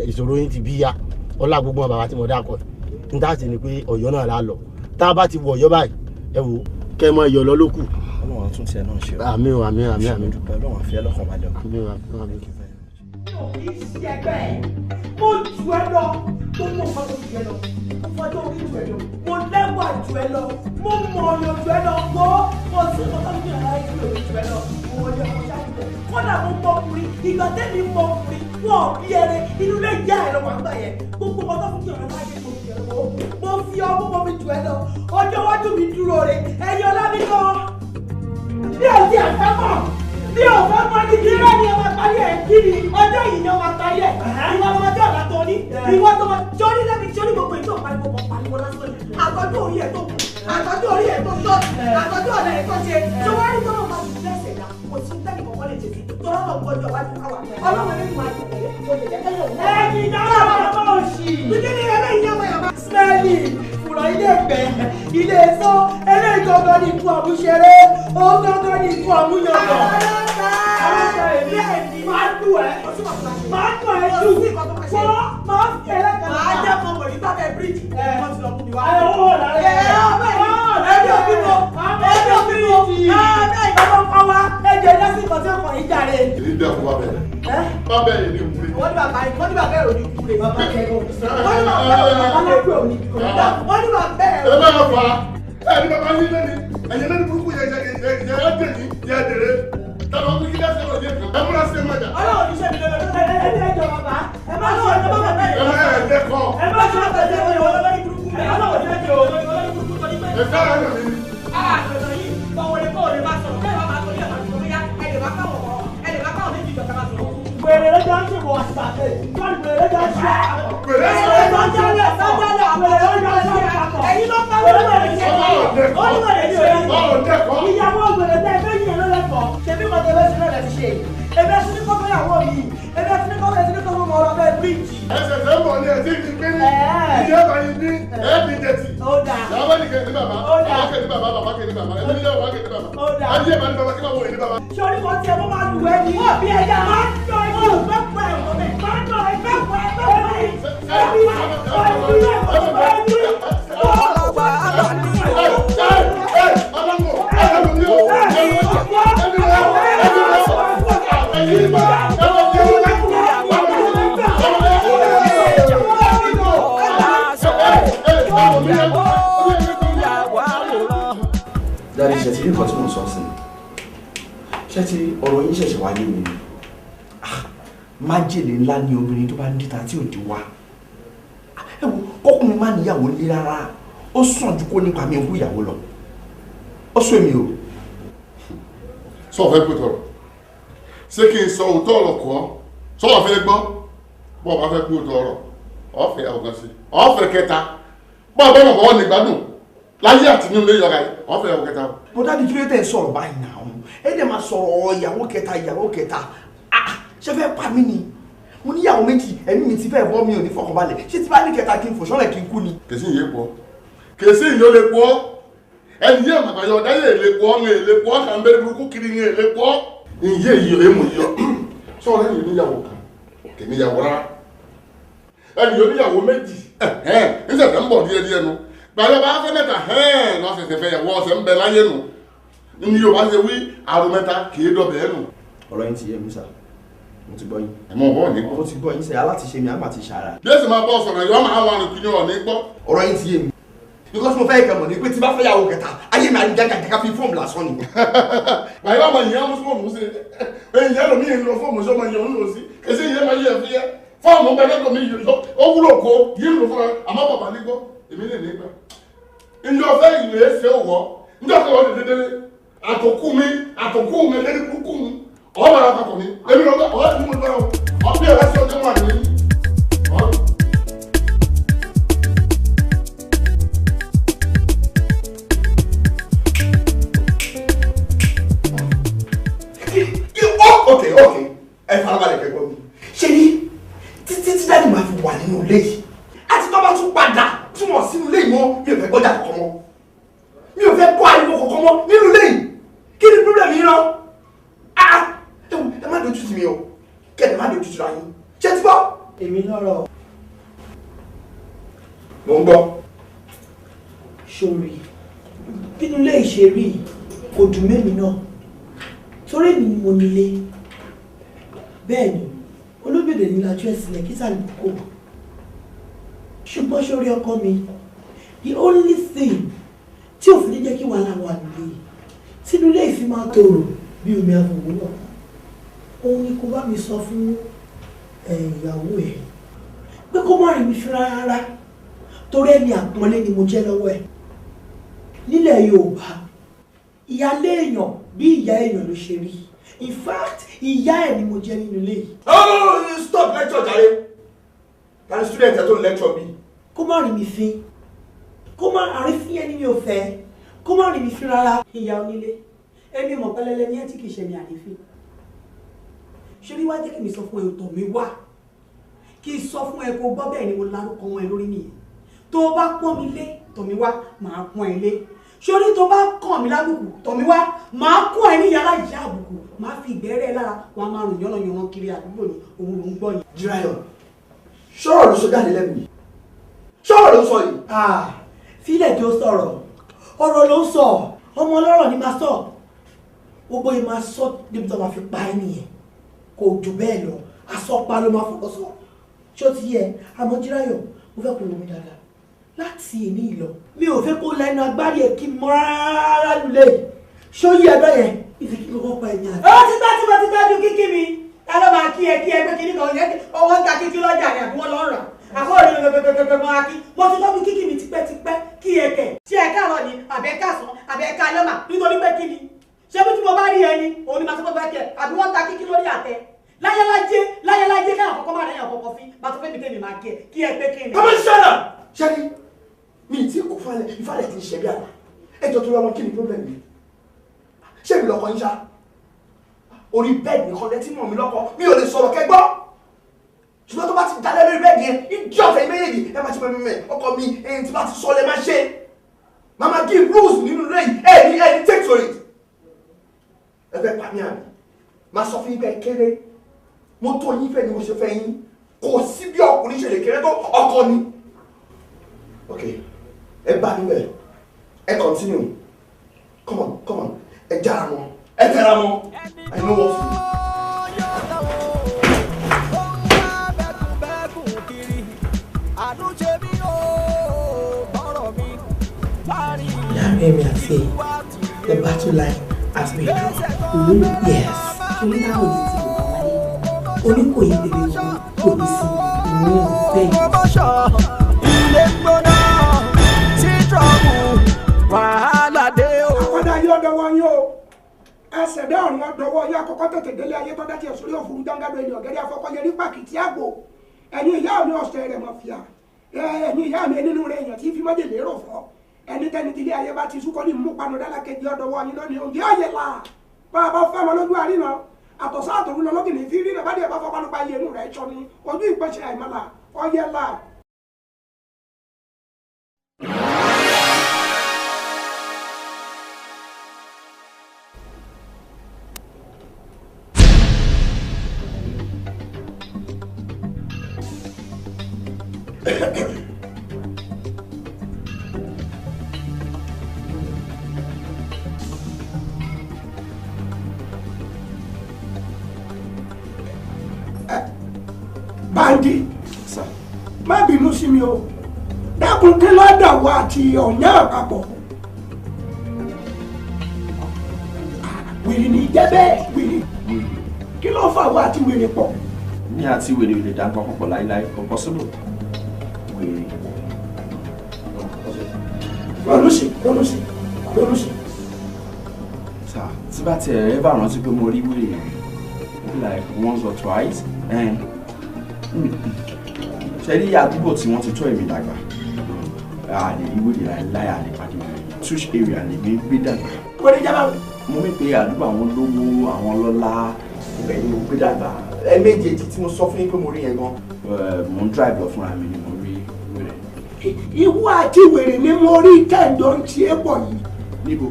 Ìṣòro yín ti bí ya, ọlá gbogbo bàbá tí mo dákọ̀. N tá sì ni pé Ọ̀yọ́ náà la lọ. Tá a bá ti wọ Ọ̀yọ́ báyìí, ẹ wò kẹ́ ẹ mọ Ọ̀yọ́ lọ lókù. Ọlọ́run á tún tiẹ̀ náà ṣe o. Àmín o, àmín, àmín, àmín. Ọlọ́run á fi ẹ́ lọ́kàn balẹ̀ o. Àmín o, àmín, àmín. Mo jù ẹ lọ, gbogbo nǹkan tó jù ẹ lọ, mo fọjọ́ orí jù ẹ lọ, mo lẹ́wà jù ẹ lọ, mo mọ ọ̀nà jù ẹ lọ, mo kò sí nǹkan tó jù ẹ lọ, jù ẹ lọ, mo wọlé ọmọ ṣáájú rẹ. Kódà mo mọ ọkùnrin, ìgbà tẹ́mi mọ ọkùnrin, wọ́n bí ẹrẹ, inú ilé ìyá ẹ lọ wà ń gbà yẹn, gbogbo nǹkan tó jù ẹ lọ láyé mo jù ẹ lọ, mo fi ọmú mo fi jù ẹ lọ, ọjọ́ iwájú mi dúró re, ẹ̀yin ọlá mi gan. Bí o ti àfẹ́ mọ̀, bí o fẹ́ mọ̀ ní kí rẹ́ ni ọmọ parí ẹ̀ kí ni ọjọ́ yìí ni ọmọ parí ẹ̀ ìwọ ọmọdé ọ̀la tó ní ìwọ tó máa jórí lẹ́bi jórí gbogbo ètò pariwo kan pariwo lásán ni àtọ́jú orí ẹ̀ tó kù àtọ́jú orí ẹ̀ tó ṣọ́ọ̀tì àtọ́jú ọ̀la ẹ̀ tó ṣe ṣé wọ́n rí tọ́lọ́ máa ti lẹ́sẹ̀ dá kò sí tẹ́lẹ̀ kọ̀ọ̀kan lè ṣe sí tọ́lọ́ náà gbọ́dọ̀ wájú káwa ọlọ́run ẹni máa tẹ̀lé kò lè jẹ́ kẹ́lẹ́ òun. Ẹ̀yin náà bá òṣì. Nítorí eléyìí ọmọ yàrá. Smelly fùrọ̀ ilé ẹ̀gbẹ́ ilé ẹ̀sọ́ eléyìí gangan ní ikú àmúṣeré ó gangan ní ikú àmúyangàn. Máa dùn ẹ́, máa dùn ẹ́ jù, wọ́n máa fi ẹlẹ́kẹ̀ẹ́. Máa jẹ́ kọ́ mọ̀ nípa bẹ́ẹ̀ bíríìjì, wọ́n ti lọ mú mi wá. Ẹ ó rà ẹ́ ẹbí òbí mo, ẹbí òbí mo, ẹ ìbámu kọ́ wa, ẹ jẹ́ ẹlẹ́sìn kan tí ó kàn yín jàre. Èyí dẹ́ fún wa bẹ́ẹ̀. Bàbá yìí ni kúrè. Wọ́n ní bàbá yìí, wọ́n ní bàbá ẹ̀ ò ní kúrè. Bàbá ẹ̀ ò ní kúrè. Wọ́n ní bàbá ẹ̀ ò ní kúrè. Wọ́n ní bàbá ẹ̀ ò ní kúrè. Ẹ bá fà á. Ẹ ní bàbá yín lẹ́ni, ẹ̀yin lẹ́ni burúkú yẹ yẹ yẹ yẹ yẹ dèrè. Tàbí kí lẹ́sẹ̀ lọ yẹ kàn. Ẹ múra sí ẹ má jà. Ọlọ́run ní sẹ́mi lọ́wọ́ ẹ ẹ ẹ jọ bàbá. Ẹ má ṣe ọjọ́ bàbá bẹ́ẹ̀. Ẹ má ẹ dẹ́kọ̀. Ẹ má ṣe ọjọ́ bàbá bẹ́ẹ̀. Ọlọ́run ní sẹ́mi lọ́wọ́ burúkú tó ní pẹ́. Ẹ fẹ́ràn ẹ̀yàn mi ni. Àgbẹ̀dọ̀ yìí bọ̀wọ̀ lè kọ́ òde bá sọ̀rọ̀ bẹ́ẹ̀ bá máa sọ ní ẹ̀fà tó yá ẹ lè má káwọn ọ̀ ẹ lè má káwọn méjì jọ̀ká máa sọ̀rọ̀. Wèrè lọ́jọ́ ń ṣèwọ̀ àtìbàtẹ̀. Wèrè lọ́jọ́ ń ṣe. Wèrè lọ́jọ́ ń ṣe. Wèrè lọ́jọ́ ń ṣe. Ẹ̀yin ló bá wèrè ṣe. Ìyàwó wèrè tẹ́ ẹ fẹ́ yìn lọ́lẹ́kọ̀ọ́. Ṣèbí kan tẹ fẹ́ sí náà lẹ ti ṣe. Ẹbí ẹsìn ní kọ́kọ́ ìyàwó mi. Ẹbí ẹsìn ní kọ́kọ́ ẹsìn ní kọ́kọ́ mọ̀ ọ́rọ́ bẹ́ẹ̀ bíríìjì. Ẹsẹ̀ tẹ́ ń bọ̀ ní ẹtí ti pín ní. Ìdí ẹ̀bà yìí ní ẹ̀ẹ́dì jẹ̀tì. Ó dáa. Yàrá ní kẹ́ ní bàbá. Ó dáa. Bàbá kẹ́ ní bàbá, bàbá kẹ́ ní bàbá. Ẹbí ní bàbá kẹ́ ní bàbá. Ó dáa. Ayé bá ní bàbá kí bàbá wò ní bàbá. Ṣé orí kan tiẹ̀ mo máa lù ẹ́ ni? Wọ́n bí ẹja. Máa ń tọ́ ẹ kí bẹ́ẹ̀ pẹ́ ẹ̀ máa ń tọ́ ẹ bẹ́ẹ̀ pẹ́ ẹ Dárí ṣe ti rí nǹkan tí mò ń sọ sí ni. Ṣé ti ọ̀rọ̀ yín ṣẹ̀ṣẹ̀ wáyé mi ni? Májèlé ńlá ni obìnrin tó bá ń díta tí ò di wá. Ẹ wo kọkùnrin má níyàwó nílé rárá. Ó sàn ju kó nípa mi ń kú ìyàwó lọ. Ó sún èmi o. Sọ fẹ́ pé tọrọ. Ṣé kí n sọ òótọ́ ọ̀rọ̀ kọ́? Sọ fẹ́ gbọ́? Bọ́ ọ bá fẹ́ pé òótọ́ ọ̀rọ̀, ọ̀fẹ́ ọ̀gán sí. Ọ̀fẹ́ kẹta. Bọ́ ọ bá mọ̀ bọ́ ní gbádùn. Láyé àti nínú ilé yọra yìí, ọ̀fẹ́ ìyàwó kẹta. Bó dáàdi kí ló tẹ̀ ń sọ̀rọ̀ báyìí náà? Ẹ dẹ̀ máa sọ̀rọ̀ ìyàwó kẹta ìyàwó kẹta. Ṣé fẹ́ pa mí ni? Mo níyàwó méjì, ẹ̀mí mi ti fẹ́ bọ́ mi ò ní fọkànbalẹ̀. Ṣé tí bá ní kẹta kí n fò sọ́lẹ̀ kí n kú ni? Kèsì ìyé pọ̀. Kèsì ìyé ó lè pọ̀. Ẹni yé màmá yọ ọ̀dá yé lè pọ̀, ń lè pọ̀, kà ń bẹ́rẹ̀ burúkú kiri ń lè pọ̀. Ìyé yìí èèmù yọ. Sọ̀rọ̀ ẹ̀yìn níyàwó kan, kì níyàwó rárá. Ẹni yóò níyàwó méjì, ń ṣẹ̀ṣẹ̀ ń bọ̀ díẹ̀ díẹ̀ nu. Gbàdé bá fẹ́ mẹ́ta lọ́sẹ̀sẹ̀ fẹ́ yàwó ọ̀sẹ̀ ń bẹ láyé nu. Ní Yorùbá ṣe wí àrùn mẹ́ta kì í dọ̀bẹ̀ nù. Ọ̀rọ̀ yín ti yé mi sà. Mo ti gbọ́ yín. Ẹ mọ̀ bọ́ ní gbọ́. Mo ti gbọ́ yín sẹ́, alátiṣe mi, àmà ti ṣàrà. Bí èsì máa bọ́ sọ̀rọ̀ yọ máa wà nìkú ní ọ̀ní gbọ́. Ọ̀rọ̀ yín ti yé mi. Because mo fẹ́ kẹ́ mọ̀ ní pé tí bá fẹ́ yàwó kẹta, ayé mi àti jàgàjàgà fi fóòmù lásán ni. Bàyá ọmọ ìyá mú fóòmù sí. Ẹyin ìyá lomi ń lo fóòmù sí ọmọ ìyá ń lò sí. Kèsì ìyá máa yí ẹ fi yẹ. Fóòmù bẹ lọ́dọ̀ mi yìí ó wúlò kó yìí ń lò fúnra àmọ́ bàbá ní gbọ́ èmi lè ní gbà. Ǹjọ́ fẹ́ ìlú ẹsẹ̀ wọ̀ ǹjọ́ fẹ́ wọ́n dèdè délé àtòkù mi lẹ́ni kúkú mi ọ̀ bàrà papọ̀ mi èmi lọ́gbà ọ̀ ẹ̀ mú mi lọ́wọ́ ọ̀ bí ẹ̀rọ sí ọjọ́ wà ní. Mi ò fẹ́ gbọ́jà kankan mọ́. Mi ò fẹ́ gbọ́ ariwo kankan mọ́ nínú ilé yìí. Kí ni problem yìí náà? Ah! Ẹ má dojú tì mí o. Kẹ́ni má dojú tì ra yín. Ṣé ti gbọ́? Èmi lọ́rọ̀. Mo ń gbọ́. Sori, bínú ilé ìṣeré kò dùn mẹ́mi náà. Torí èmi ni mo nílé. Bẹ́ẹ̀ ni, olóbèdè ní lajú ẹ̀ sílẹ̀ kí sàlẹ̀ kò. Ṣùgbọ́n sórí ọkọ mi, the only thing tí òfin ní jẹ́ kí wàhálà wà nílé yìí, tínú ilé ìfi máa tòrò bí omi àfòwúrọ̀. Òun ni kò bá mi sọ fún ìyàwó ẹ̀ pé kó má rí mi fún rárá torí ẹni àpọ́nlé ni mo jẹ́ lọ́wọ́ ẹ̀. Nílẹ̀ Yorùbá, ìyálé èèyàn bí ìyá èèyàn ló ṣe rí. In fact, ìyá ẹ̀ ni mo jẹ́ nínú ilé yìí. Oh, stop lecture jàre. Ta ni student ẹ tó ń lecture bí? Kó má rí mi fín. Kó má àrífín ẹni mi ò fẹ́. Kó má rí mi fín rárá. Ìyá onílé, èmi mọ̀ pẹ́lẹ́lẹ́ ní ẹ́ tí kìí ṣe ní àrífín. Ṣorí wá jẹ́ kí mi sọ fún ẹ òtọ̀ mi wá. Kí n sọ fún ẹ kó gbọ́ bẹ́ẹ̀ ni mo lárúkọ wọn ẹ lórí nìyẹn. Tó o bá pọ́n mi lé, tọ̀ mi wá, màá pọ́n ẹ lé. Ṣorí tó bá kàn mí lábùkù, tọ̀ mi wá, màá kún ẹ ní yàrá ìyá àbùkù, màá fi ìgbẹ́rẹ́ lára, wàá máa rùn yánnayànna kiri àdúgbò ni òun ló ń gbọ́ yìí. Jíráyọ̀, ṣọ́rọ̀ ló sọ jáde lẹ́nu yìí. Ṣọ́rọ̀ ló sọ yìí. Fílẹ̀ tí ó sọ̀rọ̀, ọ̀rọ̀ ló ń sọ, ọmọ ọlọ́rọ̀ ni máa sọ. Gbogbo yìí máa sọ débi tó máa fi pa ẹ́ nìyẹn. Kò jù bẹ́ẹ̀ lọ, asọ́pa ló máa fọkọ sọ. Ṣé ó ti yẹ? Àmọ́ Jíráyọ̀, mo fẹ́ kó wo mi dáadáa. Láti èní ìlọ, mi ò fẹ́ kó lẹ́nu agbárí ẹ̀ kí n mọ́ rárá lulẹ̀ yìí. Ṣé ó yí ẹgbẹ́ yẹn? Ìfẹ́ kí kọ́kọ́ pa ẹ̀yìn àti. Ó ti tọ́ tí mo ti tọ́jú kíkí mi. Ta ló máa kí ẹ pé kíní kan yẹn ọwọ́ ń ta kíkí lọ́jà ni àbí wọ́n lọ́ rà. Àbọ̀ òní pẹpẹpẹpẹ máa kí. Mo ti tọ́jú kíkí mi tipẹ́tipẹ́ kí ẹ kẹ̀. Ṣé ẹ káàárọ̀ ni àbẹ́ káàsán àbẹ́ káalẹ́ mà nítorí pé kí ni? Ṣé bí tí mo bá rí ẹni òun ni màá tó fẹ́ kí ẹ àbí wọ́n ta kíkí lórí àtẹ? Láyélájé láyélájé káyọ̀ kọ́kọ́ máa rẹ̀yàn kọ́kọ́ fín bàtọ́ fẹ́mi tèmi máa kí ẹ pé kí ni. Kọ́mọ ṣẹlẹ̀ ṣẹ́ni mi tí kò falẹ̀ ìfalẹ̀ ti ń ṣe bí àná ẹjọ́ tó lọ́wọ́ kí ni problem mi? Ṣé mi lọ́kọ yín ṣá? Orí bẹ́ẹ̀dì nìkan lẹ́tí mọ̀ mi lọ́kọ mi ò lè sọ̀rọ̀ kẹ́gbọ́. Ṣùgbọ́n tó bá ti dalẹ̀ lórí bẹ́ẹ̀dì yẹn ìjọ ọ̀fẹ́ méjèèjì ẹ máa ṣe mẹ́mẹ́mẹ́ ọkọ mi ẹni tí bá ti sọ lẹ máa ṣe. Màmá give rules nínú ilé yìí ẹ ní take to it. Ẹ fẹ́ pa mí àmì máa sọ fún yín bẹ́ẹ̀ kéré mo tó yín fẹ́ ni mo ṣe fẹ́ yín kò sí bí ọkùnrin ṣe lè kéré tó ọkọ ni. Ok, ẹ bá mi bẹ̀ ẹ continue come on come on ẹ jára mọ́ ẹ tẹra mọ́ I know what to do. Láàárín èmi àti the battle line has been drawn. Yes. Torí táwọn yìí ti lò wá wálé, Oníkòyí bèbè wọn kò ní sí bẹ́ẹ̀. Ilé gbóná sí trọ́bù wàhálà dé o. Akọ́dá yóò dọwọ́ yín o. Ẹsẹ̀ dẹ́ ọ̀run ọ̀dọ́wọ́ yín akọ́kọ́ tètè délé ayé tó dá tiẹ̀ sórí òfurufú jángádó ẹni ọ̀gẹ́dẹ́ afọkọ́yẹrí pàkìtì àgbò. Ẹ̀yin ìyá mi ọ̀sẹ̀ rẹ̀ mọ̀ fìyà. Ẹ̀yin ìyá mi nínú rẹ̀ èèyàn tí fi májèlé rò fọ́. Ẹni tẹ́ni tí ilé ayé bá ti súnkọ́ ní mú panu dálákejì ọ̀dọ́wọ́ yín lónìí òǹdí ọ̀yẹ̀ là. Bá a bá fẹ́ mọ lójú àríná àtọ̀sá àtòrú lọ lọ́gìnì fi rí nàbàdì ẹ̀ bá fọ́ panupa iye inú rẹ̀ sọ ni ojú ìpèsè àìmọ́là ọ̀yẹ̀ là. Bandi, má bínú sí mi o, dákun kí lọ́dọ̀ wa àti ọ̀yàn àpapọ̀. Wèrè ní jẹ́ bẹ́ẹ̀ wèrè. Kí ló fà wá àti wèrè pọ̀? Mi àti wèrè ò lè dá nǹkan pọ̀ láíláí, kò possible. Wèrè. Ronú sí, ronú sí, ronú sí. Sà, tí bá tiẹ̀ ẹ bá rántí pé mo rí wèrè like once or twice. Ṣe rí àdúgbò tí wọ́n ti tọ́ èmi dàgbà a lè rí wèrè láíláí a lè pàdé wèrè tush area lè mi gbé dàgbà. Wọ́n ní jábà. Mo mí pé àdúgbò àwọn olówó àwọn ọlọ́lá ibẹ̀ ni mo gbé dàgbà. Ẹ méjèèjì tí mo sọ fún yín pé mo rí yẹn gan. Mo ń drive lọ fúnra mi ni mo rí wèrè. Ìwọ àti wèrè ni mo rí tẹ̀dọ̀ ń tiẹ̀ pọ̀ yìí. Níbo?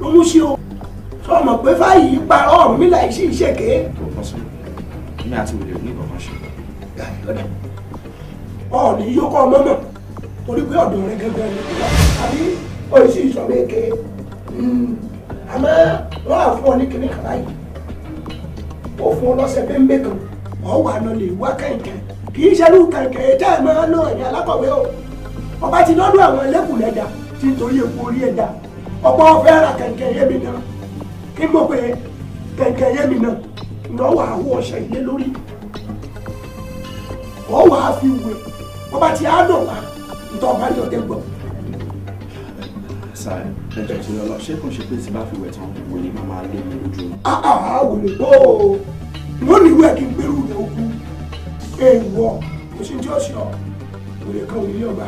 Ló mú sí o. Sọ mọ̀ pé fáyì parọ́ ọ̀rùn mi láì sí ìṣèké. Kò pọ̀ sí. Èmi àti wèrè ò ní ìkọ̀kan ṣe. Ọ̀ọ́nì yóò kọ́ ọmọ mọ̀ torí pé ọ̀dọ̀ rẹ gẹ́gẹ́ ni àbí oríṣi ìsọ̀rọ̀ èké. Àmọ́ wọ́n á fún ọ ní kinní kan báyìí. Ó fún ọ lọ́sẹ̀ péńpé kan. Ọ̀ wà lọ lè wá kẹ̀kẹ́. Kì í ṣerú kẹ̀kẹ́ tẹ́ ẹ máa ń lò ẹ̀yìn alákọ̀wé o. Ọba ti dọ́dún àwọn ẹlẹ́kùnlẹ́dà tí ń torí epo orí ẹ̀dá. Ọ̀pọ̀ ọ̀fẹ́ ra kẹ̀kẹ́ yémi náà. Kí n mọ̀ pé kẹ̀kẹ́ yémi náà lọ́wọ́ àwọ̀ ọ̀ṣẹ̀ ilé lórí. Ọ̀ wà á fi wẹ̀. Ọba ti á dùn wá. Ntọ́ ọba ní ọdẹ gbọ́. Sáré, ẹjọ́ ti lọ lọ, ṣé kò ṣe pé tí bá fi wẹ̀ tán wòlé máa máa lé mi lójú? Àhà wòlé bó o. Wọ́n ní ìwé kí n gbèrú rẹ̀ okú. Èèwọ̀ kò sí ní tí ó ṣe ọ́. Wòlé kan òní ọgbà.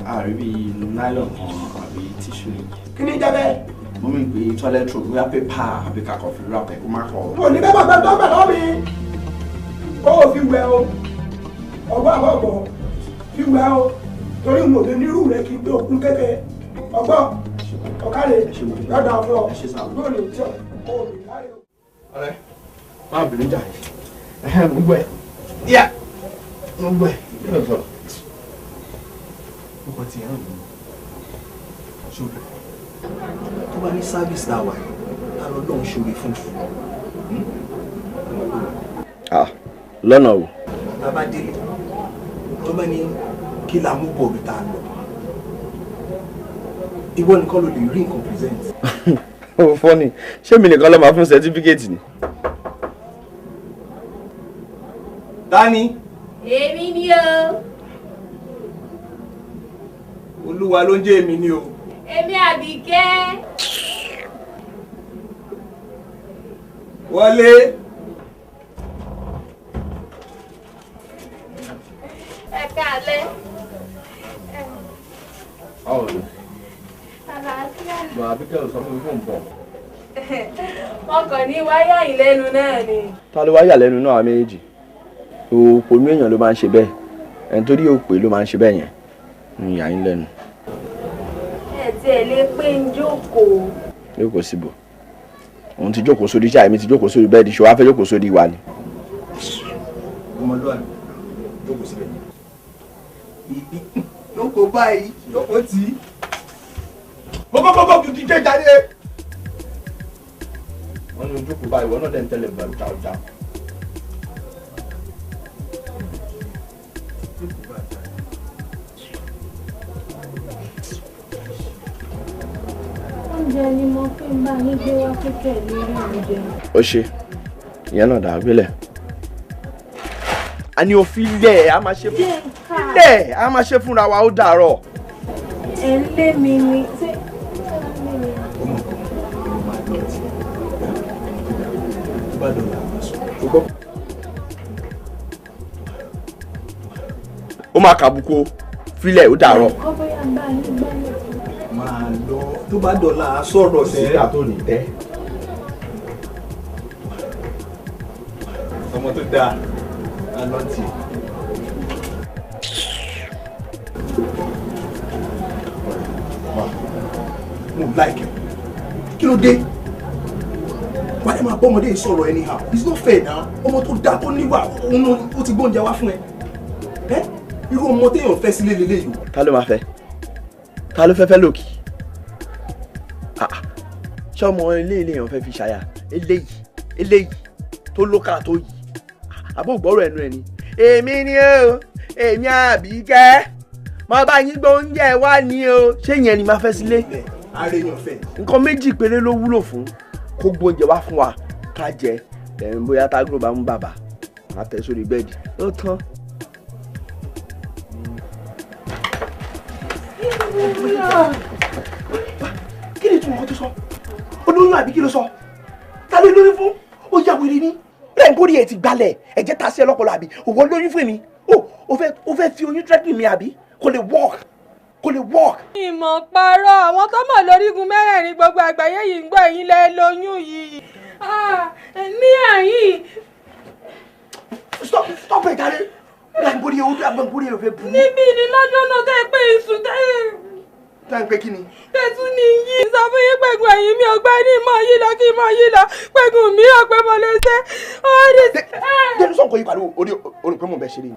Ààrẹ bíi nylon kan àbí tíṣù yìí. Kí ni jẹ́ bẹ́ẹ̀? Mo mì pé toilet roll bóyá pépà àbí kakọ̀ fi wrap ẹ̀ kó má kọ̀. Mo ní bẹ́ẹ̀ bàbá tó gbà lọ́wọ́ mi. Ó fi wẹ̀ o. Ọgbọ́n àbọ̀ ọ̀gbọ̀n fi wẹ̀ o. Torí mo lè nírú rẹ kí n gbé òkun kékeré. Ọgbọ́n ọ̀kárẹ̀ lọ́dọ̀ àfọ̀ lónìí tí ó lè kárí o. Ọ̀rẹ́, má bínú jà yìí. Mo gbọ́ ẹ. Yá! Mo gbọ́ ẹ. Kí ló sọ? Mo kàn ti hàn mí. Ṣòro. Tó bá ní sáfíìsì tá a wà yìí, ta ló lóun ṣòro fún jù? Lọ́nà o. Bàbá délé, tó bá ní kí la mú bọ̀ bí tá a lọ. Ìwọ nìkan ló lè rí nǹkan present. Ó fọ́ni, ṣé mi nìkan ló máa fún sẹ́tífíkẹ́ẹ̀tì ni? Tani? Èmi ni o. Olúwa ló ń jẹ́ èmi ni o. Èmi Àbíkẹ́. Wọlé. Ẹ káalẹ́. Báwo ni? Àlàáfíà. Bàbá Àbíkẹ́ ò sọ fún mi fún bọ̀. Wọ́n kàn ní wáyà ìlẹ́nu náà ni. Ta ló wáyà lẹ́nu náà méjì? Òpònú èèyàn ló máa ń ṣe bẹ́ẹ̀. Ẹni tó rí òpè ló máa ń ṣe bẹ́ẹ̀ yẹn. Ń yà yín lẹ́nu. Ẹ tiẹ̀ lè pé ń jókòó. Jókòó síbò. Òun ti jókòó sórí iṣẹ́ àìmí ti jókòó sórí bẹ́ẹ̀dì ṣé wàá fẹ́ jókòó sórí wa ni. Ọmọlúwàbí jókòó síbẹ̀. Ibi jókòó báyìí jókòó tì í. Bọ́bọ́bọ́bọ́ kìí jẹ́ jáde. Wọ́n ní ojókòó báyìí, ìwọ náà dẹ̀ ń tẹ̀lé gbàgbà. Oúnjẹ ni mo fi ń bá yín gbé wá kékeré lórí oúnjẹ. Ó ṣe, ìyẹn náà dàá gbélẹ̀. A ní òfin lẹ̀, a máa ṣe fún lẹ̀, a máa ṣe fúnra wa ó dàárọ̀. Ẹ ń lé mi ni. Ọmọ kan ló máa lọ tí tó bá dọ̀la àwọn sọ. Ó máa kàbùkù filẹ̀ ó dàárọ̀. Kọ́ bóyá ń bá yín gbálẹ̀. Máa lọ tó bá dọ̀la á sọ̀rọ̀ sẹ́. Sígbà tó ní tẹ́. Ọmọ tó dáa á lọ tì. Mo like ẹ. Kí ló dé? Wà á máa bọ́mọdé yìí sọ̀rọ̀ anyhow. It's not fair now. Ọmọ tó dáa tó níwà òun ó ti gbóúnjẹ wá fún ẹ. Ẹ́ irú ọmọ téèyàn fẹ́ sílé leléyìí o. Ta ló máa fẹ́? Ta ló fẹ́ fẹ́ lòkì? Ṣé ọmọ ilé ilé èèyàn fẹ́ fi ṣàyà? Eléyìí eléyìí tó lókà tó yìí. Àbó gbọ́rọ̀ ẹnu ẹ ni. Èmi ni o, èmi Àbíkẹ́. Mo bá yín gbóúnjẹ wá ní o. Ṣé ìyẹn ni máa fẹ́ sílé? Ààrẹ èèyàn fẹ́. Nǹkan méjì péré ló wúlò fún kó gbóúnjẹ wá fún wa ká jẹ. Ẹ̀rín bóyá tágùrò bá mú bàbá, má tẹ̀ sórí bẹ́ẹ̀dì. Ó tán. Kí ni ìtumọ̀ kan tó sọ? Olóyún àbí kí ló sọ? Ta ló lóyún fún? Ó yà wèrè ni. Bẹ́ẹ̀ ń kórìí ẹ̀ ti gbalẹ̀, ẹ̀jẹ̀ ta sí ẹ lọ́pọlọ àbí? Òwò lóyún fún mi. Ó fẹ́ fi oyún threatening mi àbí? Kò lè work. Kò lè work. Ìmọ̀ parọ́ àwọn tó mọ̀ lórígun mẹ́rẹ̀ẹ̀rin gbogbo àgbáyé yìí ń gbọ́ ẹ̀yin lẹ lóyún yìí. Ní àyín. Stop stop ẹ̀ jáde. Gbàgbórí owó gbàgbórí owó fẹ́ bu. Níbí ni lọ́jọ́ náà tẹ́ pé iṣu tẹ́. Tá n pé kí ni. Tẹ̀tún ni yí sọ fún yín pẹ̀gùn ẹ̀yìn mi ọgbẹ́ ní mọ̀ yí lọ kí mọ̀ yí lọ pẹ̀gùn mi ọ̀pẹ mọ̀ lè ṣe. Jẹ́nu sọ̀nkọ yìí pariwo orí orí pé mo bẹ̀ ṣeré ni.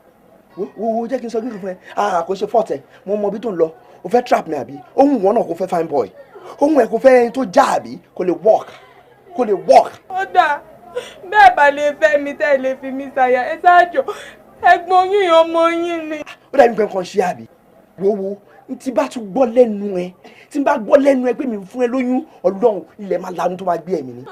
Wo wo jẹ́ kí n sọ kíkún fún ẹ. Ah kò ṣe fọ́ọ̀tẹ̀ mo mọ ibi tó ń lọ. O fẹ́ trap mi àbí? Ohun wọn náà kò fẹ́ fine boy. Ohun ẹ̀ kò fẹ́ ẹni tó já àbí? Kò lè work. Kò lè work. Ó dáa bẹ́ẹ̀ bá lè fẹ́ mi tẹ́ lè fi mi ṣàyà ẹ ṣáàjò ẹ̀gbọ́n yín ọmọ yín ni. Ó dàbí pé nǹkan ṣe àbí? Wo wo tí bá tún gbọ́ lẹ́nu ẹ tí bá gbọ́ lẹ́nu ẹ pé mi fún ẹ lóyún Ọlọ́run ilẹ̀ máa lanu tó máa gbé ẹ̀mí ni.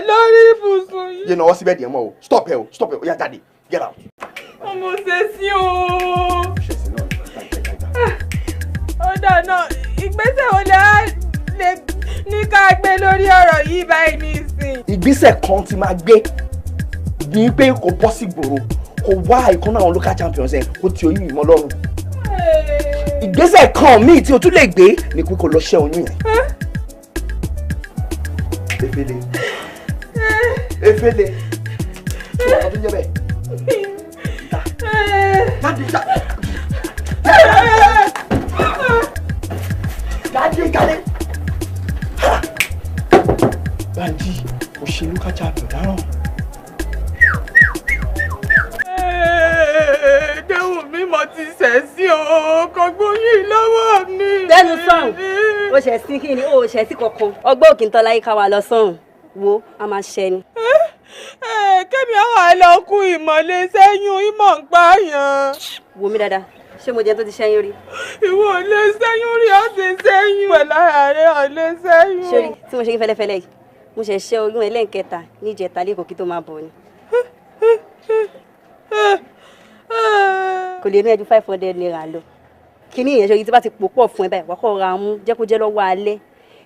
Lórí ibùsùn yìí. Yé náwó síbẹ̀ díẹ̀ mọ́ o stop ẹ o stop ẹ o yá jáde get out. Ọmọ ṣe sí o. Ó dà náà ìgbésẹ̀ wo lè ní ká gbé lórí ọ̀rọ̀ yìí báyìí nísìn. Ìgbésẹ̀ kan ti máa gbé ní pé kò bọ́ sí gbòòrò kò wá ìkan náà àwọn local champions ẹ kó ti oyún ìmọ̀ lọ́rùn. Ìgbésẹ̀ kan míì tí o tún lè gbé ni pé kó lọ ṣẹ́ oyún yẹn. Efele efele tí wọ́n tún jẹ́ bẹ́ẹ̀. Jáde jáde jáde jáde. Bánjí kò ṣe local champion dáràn. Déhùn mi mo ti ṣẹ̀ sí o, kò gbóyún lọ́wọ́ mi. Tẹnu sọ̀hún, o ṣẹ̀ sí kí ni, o ṣẹ̀ sí kankan. Ọgbọ́n òkè ń tọ́lá yìí ká wa lọ sọ̀hún, wo a máa ṣẹ ni. Kẹ́mi àwọn àlọ́kù ìmọ̀lẹ́ sẹ́yún ìmọ̀ ń pààyàn. Wo mi dáadáa, ṣé mo jẹ tó ti ṣẹ́yún rí? Ìwọ ò lè ṣẹ́yún rí, ó ti ṣẹ́yún ẹ̀ lára rẹ̀, ò lè ṣẹ́yún. Ṣé rí tí mo ṣe kí fẹ́lẹ́fẹ́lẹ́ yìí, mo ṣẹ̀ ṣẹ́ oyún ẹlẹ́ǹkẹta níjẹta lẹ́kọ̀ọ́ kí tó máa bọ̀ ni. Kò lè ní ẹjú 500 naira lọ. Kíní ìyẹn ṣe tí bá ti pò pọ̀ fún ẹ báyìí wàá kọ́ ra mú jẹ́ kó jẹ́ lọ́wọ́ alẹ́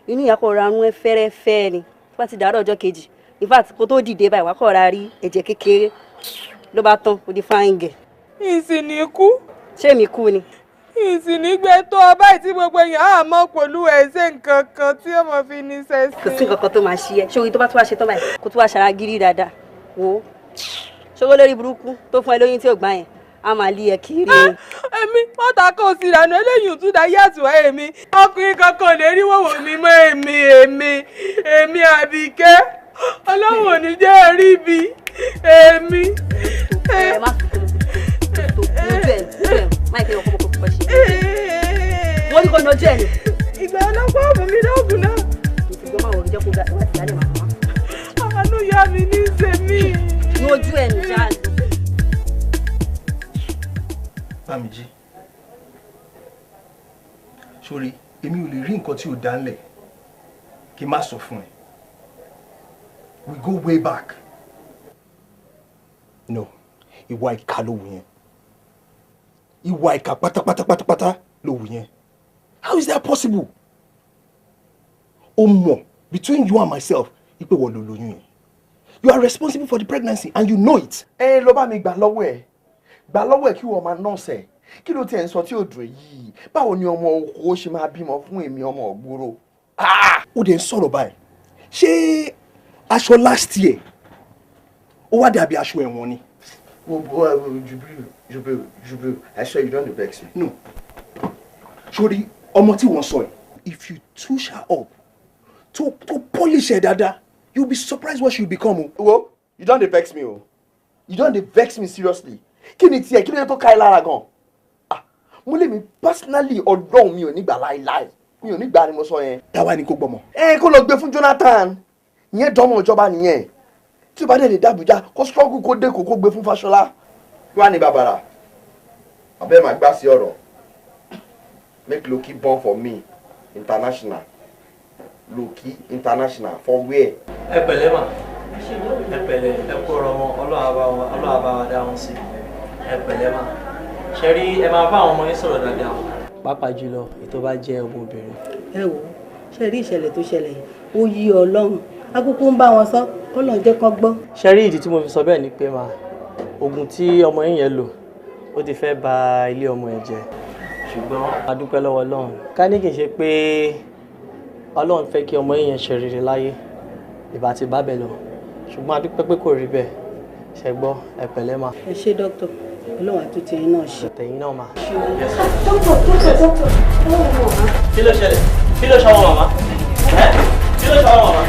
inú ìyá kọ́ ra mú ẹ fẹ́rẹ́fẹ́ ni tí bá ti dàárọ̀ ọjọ́ kejì in fact kó tó dìde báyìí wàá kọ́ ra rí ẹ̀jẹ̀ kékeré ló bá tán ó di fáńgẹ̀. Ìsìn ní kú. Ṣé mi kú ni. Ìsìn ní gbé tó ọ báyìí tí gbogbo èèyàn á mọ̀ pẹ̀lú ẹ̀ṣẹ̀ nǹkan kan tí ó mọ̀ fi ní sẹ́sìn. Kò sí nǹkan kan tó máa ṣí ẹ ṣé orí tó bá tún wá ṣe tán báyìí kó tún wá ṣara gírí dáadáa wò ó ṣòwò lórí burúkú tó fún ẹ lóyún tí ò gbà yẹn a máa lé ẹ kiri. Èmi mọ́tà kò sí ìlànà eléyìí tún dá yàtọ̀ èmi ọkùnrin kankan lè rí wòwò mi mọ́ èmi èmi èmi Àbíkẹ́ Ọlọ́run ò ní jẹ́ rí bi èmi. Ẹ má tó lójú ẹ lójú ẹ má ìpínlẹ̀ ọkọ̀ kọ̀ọ̀kan ṣe. Wọ́n ní kò lójú ẹ ni. Ìgbà ọlọ́pàá ọ̀bùn mi lóògùn náà. Ìtìgbọ́n máa wọ̀ jẹ́ kó gbà wá sí ìdálẹ́ màmá. Àánú yá mi ní í ṣe mí. Lójú ẹ ní ṣáà. Bámijí, sórí èmi ò lè rí nǹkan tí ò dá ńlẹ̀ kí n má sọ fún ẹ. We go way back. No, ìwà ìkà ló wù yẹn. Ìwà ìkà pátápátá pátápátá ló wù yẹn. How is that possible? O mọ̀ between you and myself ipe wọ́n ló lóyún yẹn. You are responsible for the pregnancy and you know it. Ẹ lọ bá mi gbà lọ́wọ́ ẹ̀ gbà lọ́wọ́ ẹ̀ kí wọ́n máa nọ́ọ̀sì ẹ̀ kí ló tiẹ̀ ń sọ tí ò dùn yìí báwo ni ọmọ oko ṣe máa bímọ fún èmi ọmọ ògbóró. Ó dẹ̀ ń sọ̀rọ̀ báyìí ṣé aṣọ last year ó wá dàbí aṣọ ẹ̀wọ̀n ni. Jubril Jubril Jubril I swear you don dey vex me. No sori ọmọ tí wọ́n sọ yìí if you touch her up to polish her dáadáa you be surprised what she become o. Wo you don dey vex me o you don dey vex me seriously. Kí ni tiẹ̀ kí ló yẹ tó ká ẹ lára gan? Ah mo lè mi personally ọlọ́run mi ò ní gbà láéláé mi ò ní gbà ni mo sọ yẹn. Táwa ni kò gbọmọ. Ẹ kó lọ gbé fún Jonathan ìyẹn dánmọ̀ ìjọba nìyẹn tí o bá dẹ̀ lè dàbújá kó struggle kó dé kó kó gbé fún Fáṣọlá. Kí wàá ní bàbàrà abẹ́ màá gbà sí ọ̀rọ̀ make Loki born for me international Loki international for where. Ẹ pẹ̀lẹ́ mà ẹ pẹ̀lẹ́ ẹ kú ọ̀rọ̀ wọn Ọlọ́run á bá wa dá wọn sí. Ẹ pẹ̀lẹ́ mà ṣe rí ẹ máa bá àwọn ọmọ yín sọ̀rọ̀ dáadáa pàápàá jùlọ ètò bá jẹ́ ọmọbìnrin. Ẹ wò ṣe rí ìṣẹ̀lẹ̀ tó ṣẹlẹ̀ yìí ó yí Ọlọ́run akúkú ń bá wọn sọ kọ́lọ́n jẹ́ kán gbọ́. Ṣe rí ìdí tí mo fi sọ bẹ́ẹ̀ ni pé mà oògùn tí ọmọ yín yẹn lò ó ti fẹ́ ba ilé ọmọ ẹ̀ jẹ́ ṣùgbọ́n a dúpẹ́ lọ́wọ́ Ọlọ́run ká ní kì í ṣe pé Ọlọ́run fẹ́ kí ọmọ yín yẹn ṣe rere láyé ìbá ti bá bẹ̀ lọ ṣùgbọ́n a dúpẹ́ pé kò rí bẹ́ẹ̀. Ṣé gbọ́, ẹ pẹ̀lẹ́ ma. Ẹ ṣé dókítà, Ọlọ́run àtúntì yín náà ṣe. Tẹ̀yìn náà ma. Dókítà, dókítà, dókítà. Kí ló ṣẹlẹ̀? Kí ló ṣe àwọn màmá? Kí ló ṣe àwọn màmá?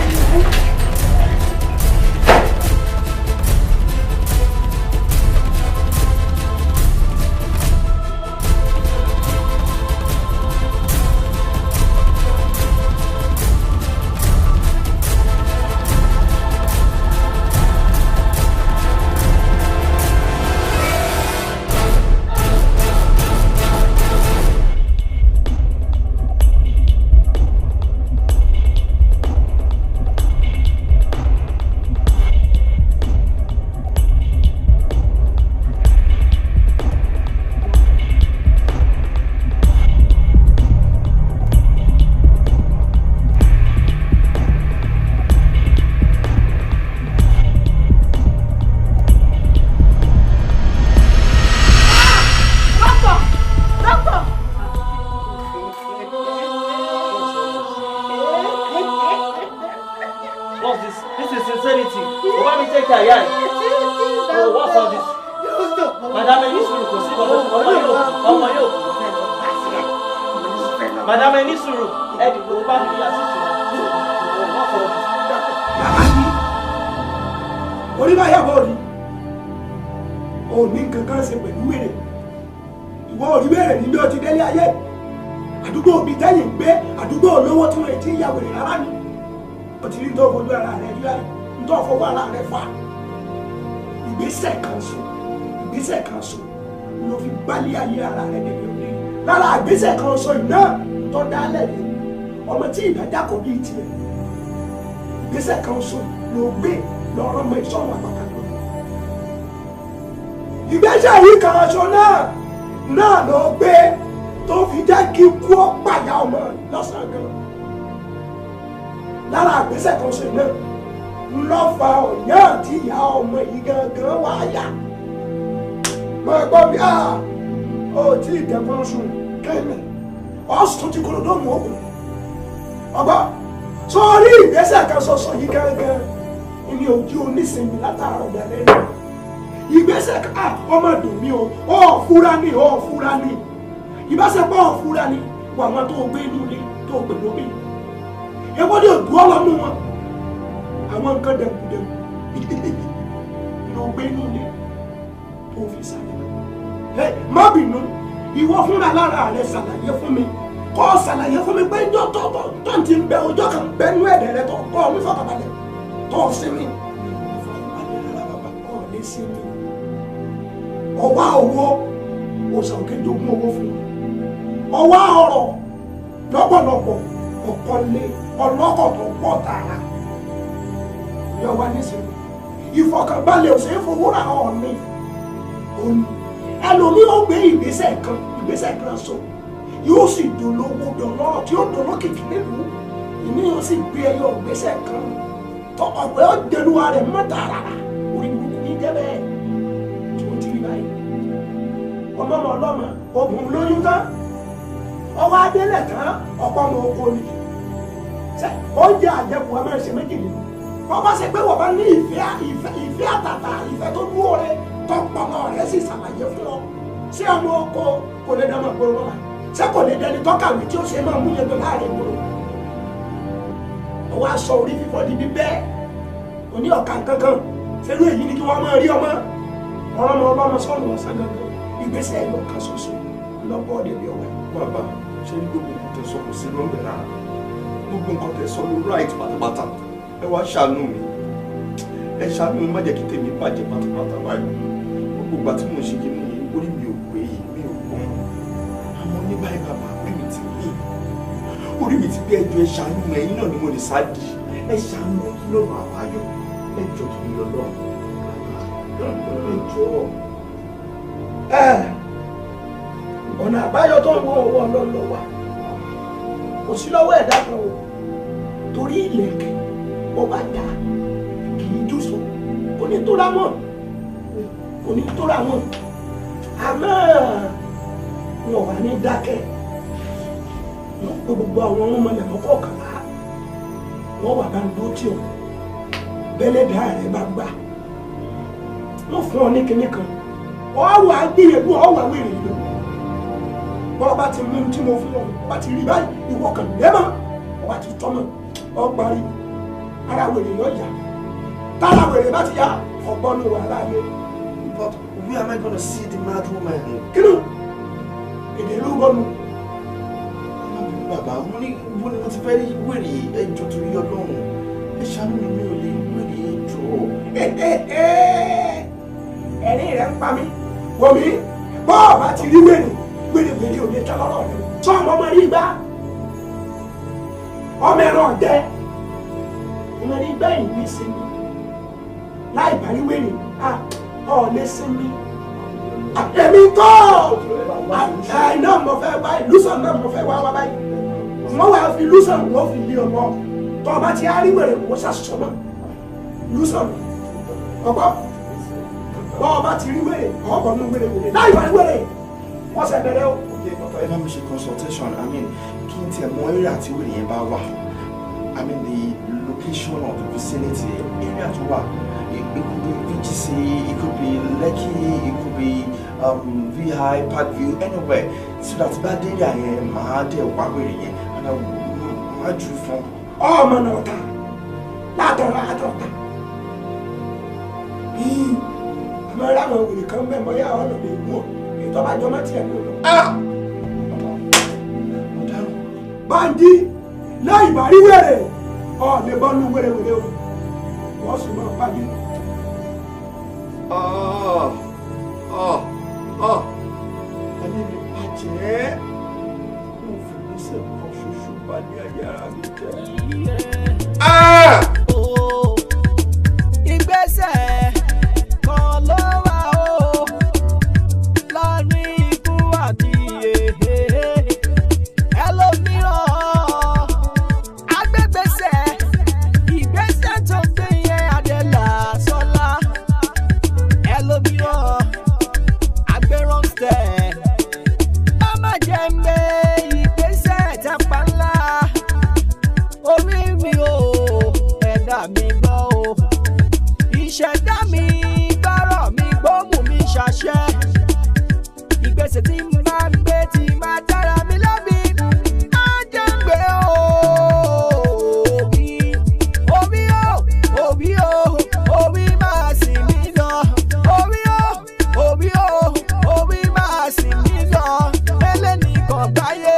What's this? This is sincerity. Bàbá mi take care, yeah. Oh, what's all this? Madam, ẹ ní sùúrù, kò sí ọmọ yóò, ọmọ yóò. Madam, ẹ ní sùúrù, ẹ dìbò bá mi assist wọn. What's all this? Orí bá yàgò rí, òní kankan ṣe pẹ̀lú wèrè. Ìwọ òrí wèrè níbi ó ti délé ayé. Àdúgbò òbí tẹ́yìn gbé, àdúgbò olówó tí wọ́n ti ń ya wèrè rárá ni. O ti rí tó fojú ara rẹ rí báyìí, tó fọwọ́ ara rẹ fà. Ìgbésẹ̀ kan so, ìgbésẹ̀ kan so ló fi gbálé ayé ara rẹ débi òní. Lára ìgbésẹ̀ kan so iná tó dálẹ̀ ni ọmọ tí ìdájà kò bí tiẹ̀. Ìgbésẹ̀ kan so ló gbé lọ́rọ́ mọ ìsọ̀rọ̀ àpàtà lọ. Ìgbésẹ̀ yìí kan so náà ló gbé tó fi jẹ́ kí kú ó pàyà ọmọ lọ́sàn-án gan. Lára àgbésẹ̀ kan ṣe náà lọ fa ọ̀yàn àti ìyá ọmọ yìí gangan wá yà. Mo gbọ́ bí a ò tí ì dẹ́kun sùn kẹ́mi ọ̀sùn ti kúrò dóòmù òkun. Ọgbọ́n sórí ìgbésẹ̀ kan ṣoṣo yìí gangan ni òjì onísinmi látara ọ̀dà lẹ́nu. Ìgbésẹ̀ kan ọmọ dùn mí o, ọ̀ fúra ni, ọ̀ fúra ni. Ìbáṣepọ̀ ọ̀ fúra ni wà wọn tó gbé inú ilé tó gbé lómi. Ewọ́n ní òdù ọlọ́nu wọn àwọn nǹkan dẹ̀kùdẹ̀kù ló gbé inú ilé tó fi ṣàlàyé. Má bínú, ìwọ fúnra lára rẹ ṣàlàyé fún mi, kọ́ ṣàlàyé fún mi pé njọ́ tó tó ti ń bẹ ọjọ́ kan bẹnu ẹ̀dẹ̀ rẹ tó kọ́ mi fọkànbalẹ̀ tó sinmi. Ìfọkànbalẹ̀ rárá bàbá kọ́ lé sinmi. Ọwá owó òòsàn òkè jogún owó fún mi. Ọwá ọrọ̀ lọ́pọ̀lọpọ̀ ọ̀kọ́lé ọlọ́kọ̀ tó pọ̀ tààrà yọ wá nísìnyí. Ìfọkànbalẹ̀ ò ṣeé fowó ra ọ̀ọ́ni òní ẹlòmíì ó gbé ìgbésẹ̀ kan so yóò sì dolówó dọlọ́rọ̀ tí ó dolókìkí nílùú ìní yóò sì gbé ẹyọ ìgbésẹ̀ kan tó ọ̀pẹ ó dẹnuwa rẹ̀ mọ́ tààrà orí burúkú ní jẹ́ bẹ́ẹ̀ tí ó ti rí báyìí. Ọmọ ọmọ ọlọ́mọ ògùn lóyún tán ọwọ́ adélẹ̀ tán ọ̀pọ̀ ọmọ oko ni oúnjẹ àjẹkù a máa ṣe méjì ni wọ́n bá ṣe pé wọ́n bá ní ìfẹ́ àtàtà ìfẹ́ tó dúró rẹ tọpọlọ rẹ sì ṣàlàyé fún ọ. Ṣé ọmọ oko kò lè dánmọ̀ gbòòrò lọ́la? Ṣé kò lè dẹni tọ́kàwé tí ó ṣe máa mú yẹn láàrin gbòòrò? Ọwọ́ aṣọ orí fífọ́ di bíbẹ́ òní ọ̀ka kankan ṣerú èyí ni kí wọ́n máa rí ọmọ ọlọ́mọ ọlọ́mọ sọ̀rọ̀ ọ̀sán gangan ìgbésẹ̀ ẹ̀yọ̀ kan ṣoṣo lọ́bọ̀ débi ọ̀wẹ́. Bàbá, ṣé ní gbogbo nǹkan tẹ́ sọ kò sí lọ́nbẹ̀ rárá? Gbogbo nǹkan tẹ́ sọ ló right pátápátá. Ẹ wá ṣàánú mi, ẹ ṣàánú mi, má jẹ́ kí tèmi bàjẹ́ pátápátá báyìí. Gbogbo ìgbà tí mo ṣe kí ni orí mi ò pé yìí, mi ò gbọ́n. Àmọ́ ní báyìí bàbá, orí mi ti pé, orí mi ti pé. Ẹjọ́ ẹ ṣàánú mi, ẹ̀yin náà ni mo lè sáàdì. Ẹ ṣàánú mi, kí lọ́nà àbáyọ? Ẹ jọ̀ọ́ kí n lọ lọ, ẹ jọ̀ọ́. Ọ̀nà àbáyọ tó ń wọ ọwọ́ Ọlọ́run ló wà, kò sí lọ́wọ́ ẹ̀dá kan o. Torí ìlẹ̀kẹ̀ bó bá dà kì í jùsọ, kò ní tóra mọ́, kò ní tóra mọ́. Àmọ́ wọn wà ní dákẹ́, wọn pe gbogbo àwọn ọmọ lẹ́mọ́kọ̀ọ̀kànlá, wọn wà bá ń dó tí o bẹ́lẹ́dàá rẹ bá gbà. Wọ́n fún ọ ní kinní kan. Ọ wà á gbìyànjú ọ wà wèrè yìí lọ. Bọ́ọ̀ bá ti mú tí mo fún ọ, bá ti rí báyìí, ìwọ kàn lẹ́mọ̀, ọba ti tọ́mọ̀, ọ parí. Ara wèrè yọ yá. Tára wèrè bá ti yá, ọgbọ́n ló wà láàyè. But where am I gonna see the mad woman? Kí ló? Èdè ló gbọ́nu. Bàbá, mo ní mo ní mo ti fẹ́ rí wèrè ẹjọ́ torí Ọlọ́run. Ẹ ṣàánú mi, mi ò lè wèrè ẹjọ́. Ẹ̀rín rẹ̀ ń pa mí. Wò mí, bọ́ọ̀ bá ti rí wèrè, wèrè wèrè ò lè tán lọ́rọ̀ rẹ̀. Sọ ọmọ ọmọ rí gbá. Ọmọ ẹran ọ̀jẹ́. Ọmọ rí gbá yìí ní sinmi. Láì bá rí wèrè, ọ̀ lè sinmi. Èmi kọ́ iná mo fẹ́ wá lùsàn náà mo fẹ́ wá wá báyìí. Wọ́n wá fi lùsàn wọ́n fi lé ọmọ. Tọ́ ọba ti á rí wèrè kó sàṣọmọ. Lùsàn ọgbọ́. Bọ́ ọba ti rí wèrè ọkọ̀ nínú wèrè wèrè láì bá rí wèrè wọ́n ṣe bẹ̀rẹ̀ o. Okay, bàbá, ẹ bá mi ṣe consultation. I mean, kí n tiẹ̀ mọ area tí wèrè yẹn bá wà. I mean the location of the vicinity, area tó wà. It could be VGC, it could be Lekki, it could be VI, Parkview, anywhere. So that bá dé area yẹn, màá dẹ̀ wá wèrè yẹn and I máa jù fún. Ọmọ náà ta látọ̀rọ̀ àtọ̀tà. Àmọ́ ẹ̀rọ àwọn wèrè kan bẹ́ẹ̀ mọ́ yá ọ̀nà lè mú ọ. Ètò ọba jọmọ́ tiẹ̀ ní ọ̀nà. Báńdí láì bá rí wèrè ọ̀ lè bọ́ nú wèrè wèrè o. Wọ́n sì máa pàdé. Ayé mi bàjẹ́. Mo fi gbèsè kan ṣoṣo bá ní ayé ara mi jẹ́. Ìgbésẹ̀ kan ló wà ó láàrin ikú àti èhè. Ẹlòmíràn agbègbèsẹ̀ ìgbésẹ̀ tó gbé yẹn Adela Sọlá. Ẹlòmíràn agbéròǹtẹ̀. Má má jẹ́ ń gbé ìgbésẹ̀ tápá ńlá. Orí mi ò ẹ̀dá mi gbọ́ o. Ìṣẹ̀dá mi gbọ́rọ̀ mi gbóhùn mi ṣàṣẹ. Ìgbésẹ̀ tí n bá gbé tí máa dára mi lẹ́bi. Á jẹ́ ń gbé o. Orí o, orí o, orí máa sìn mí lọ. Orí o, orí o, orí máa sìn mí lọ. Ẹlẹ́nìkan gbáyé.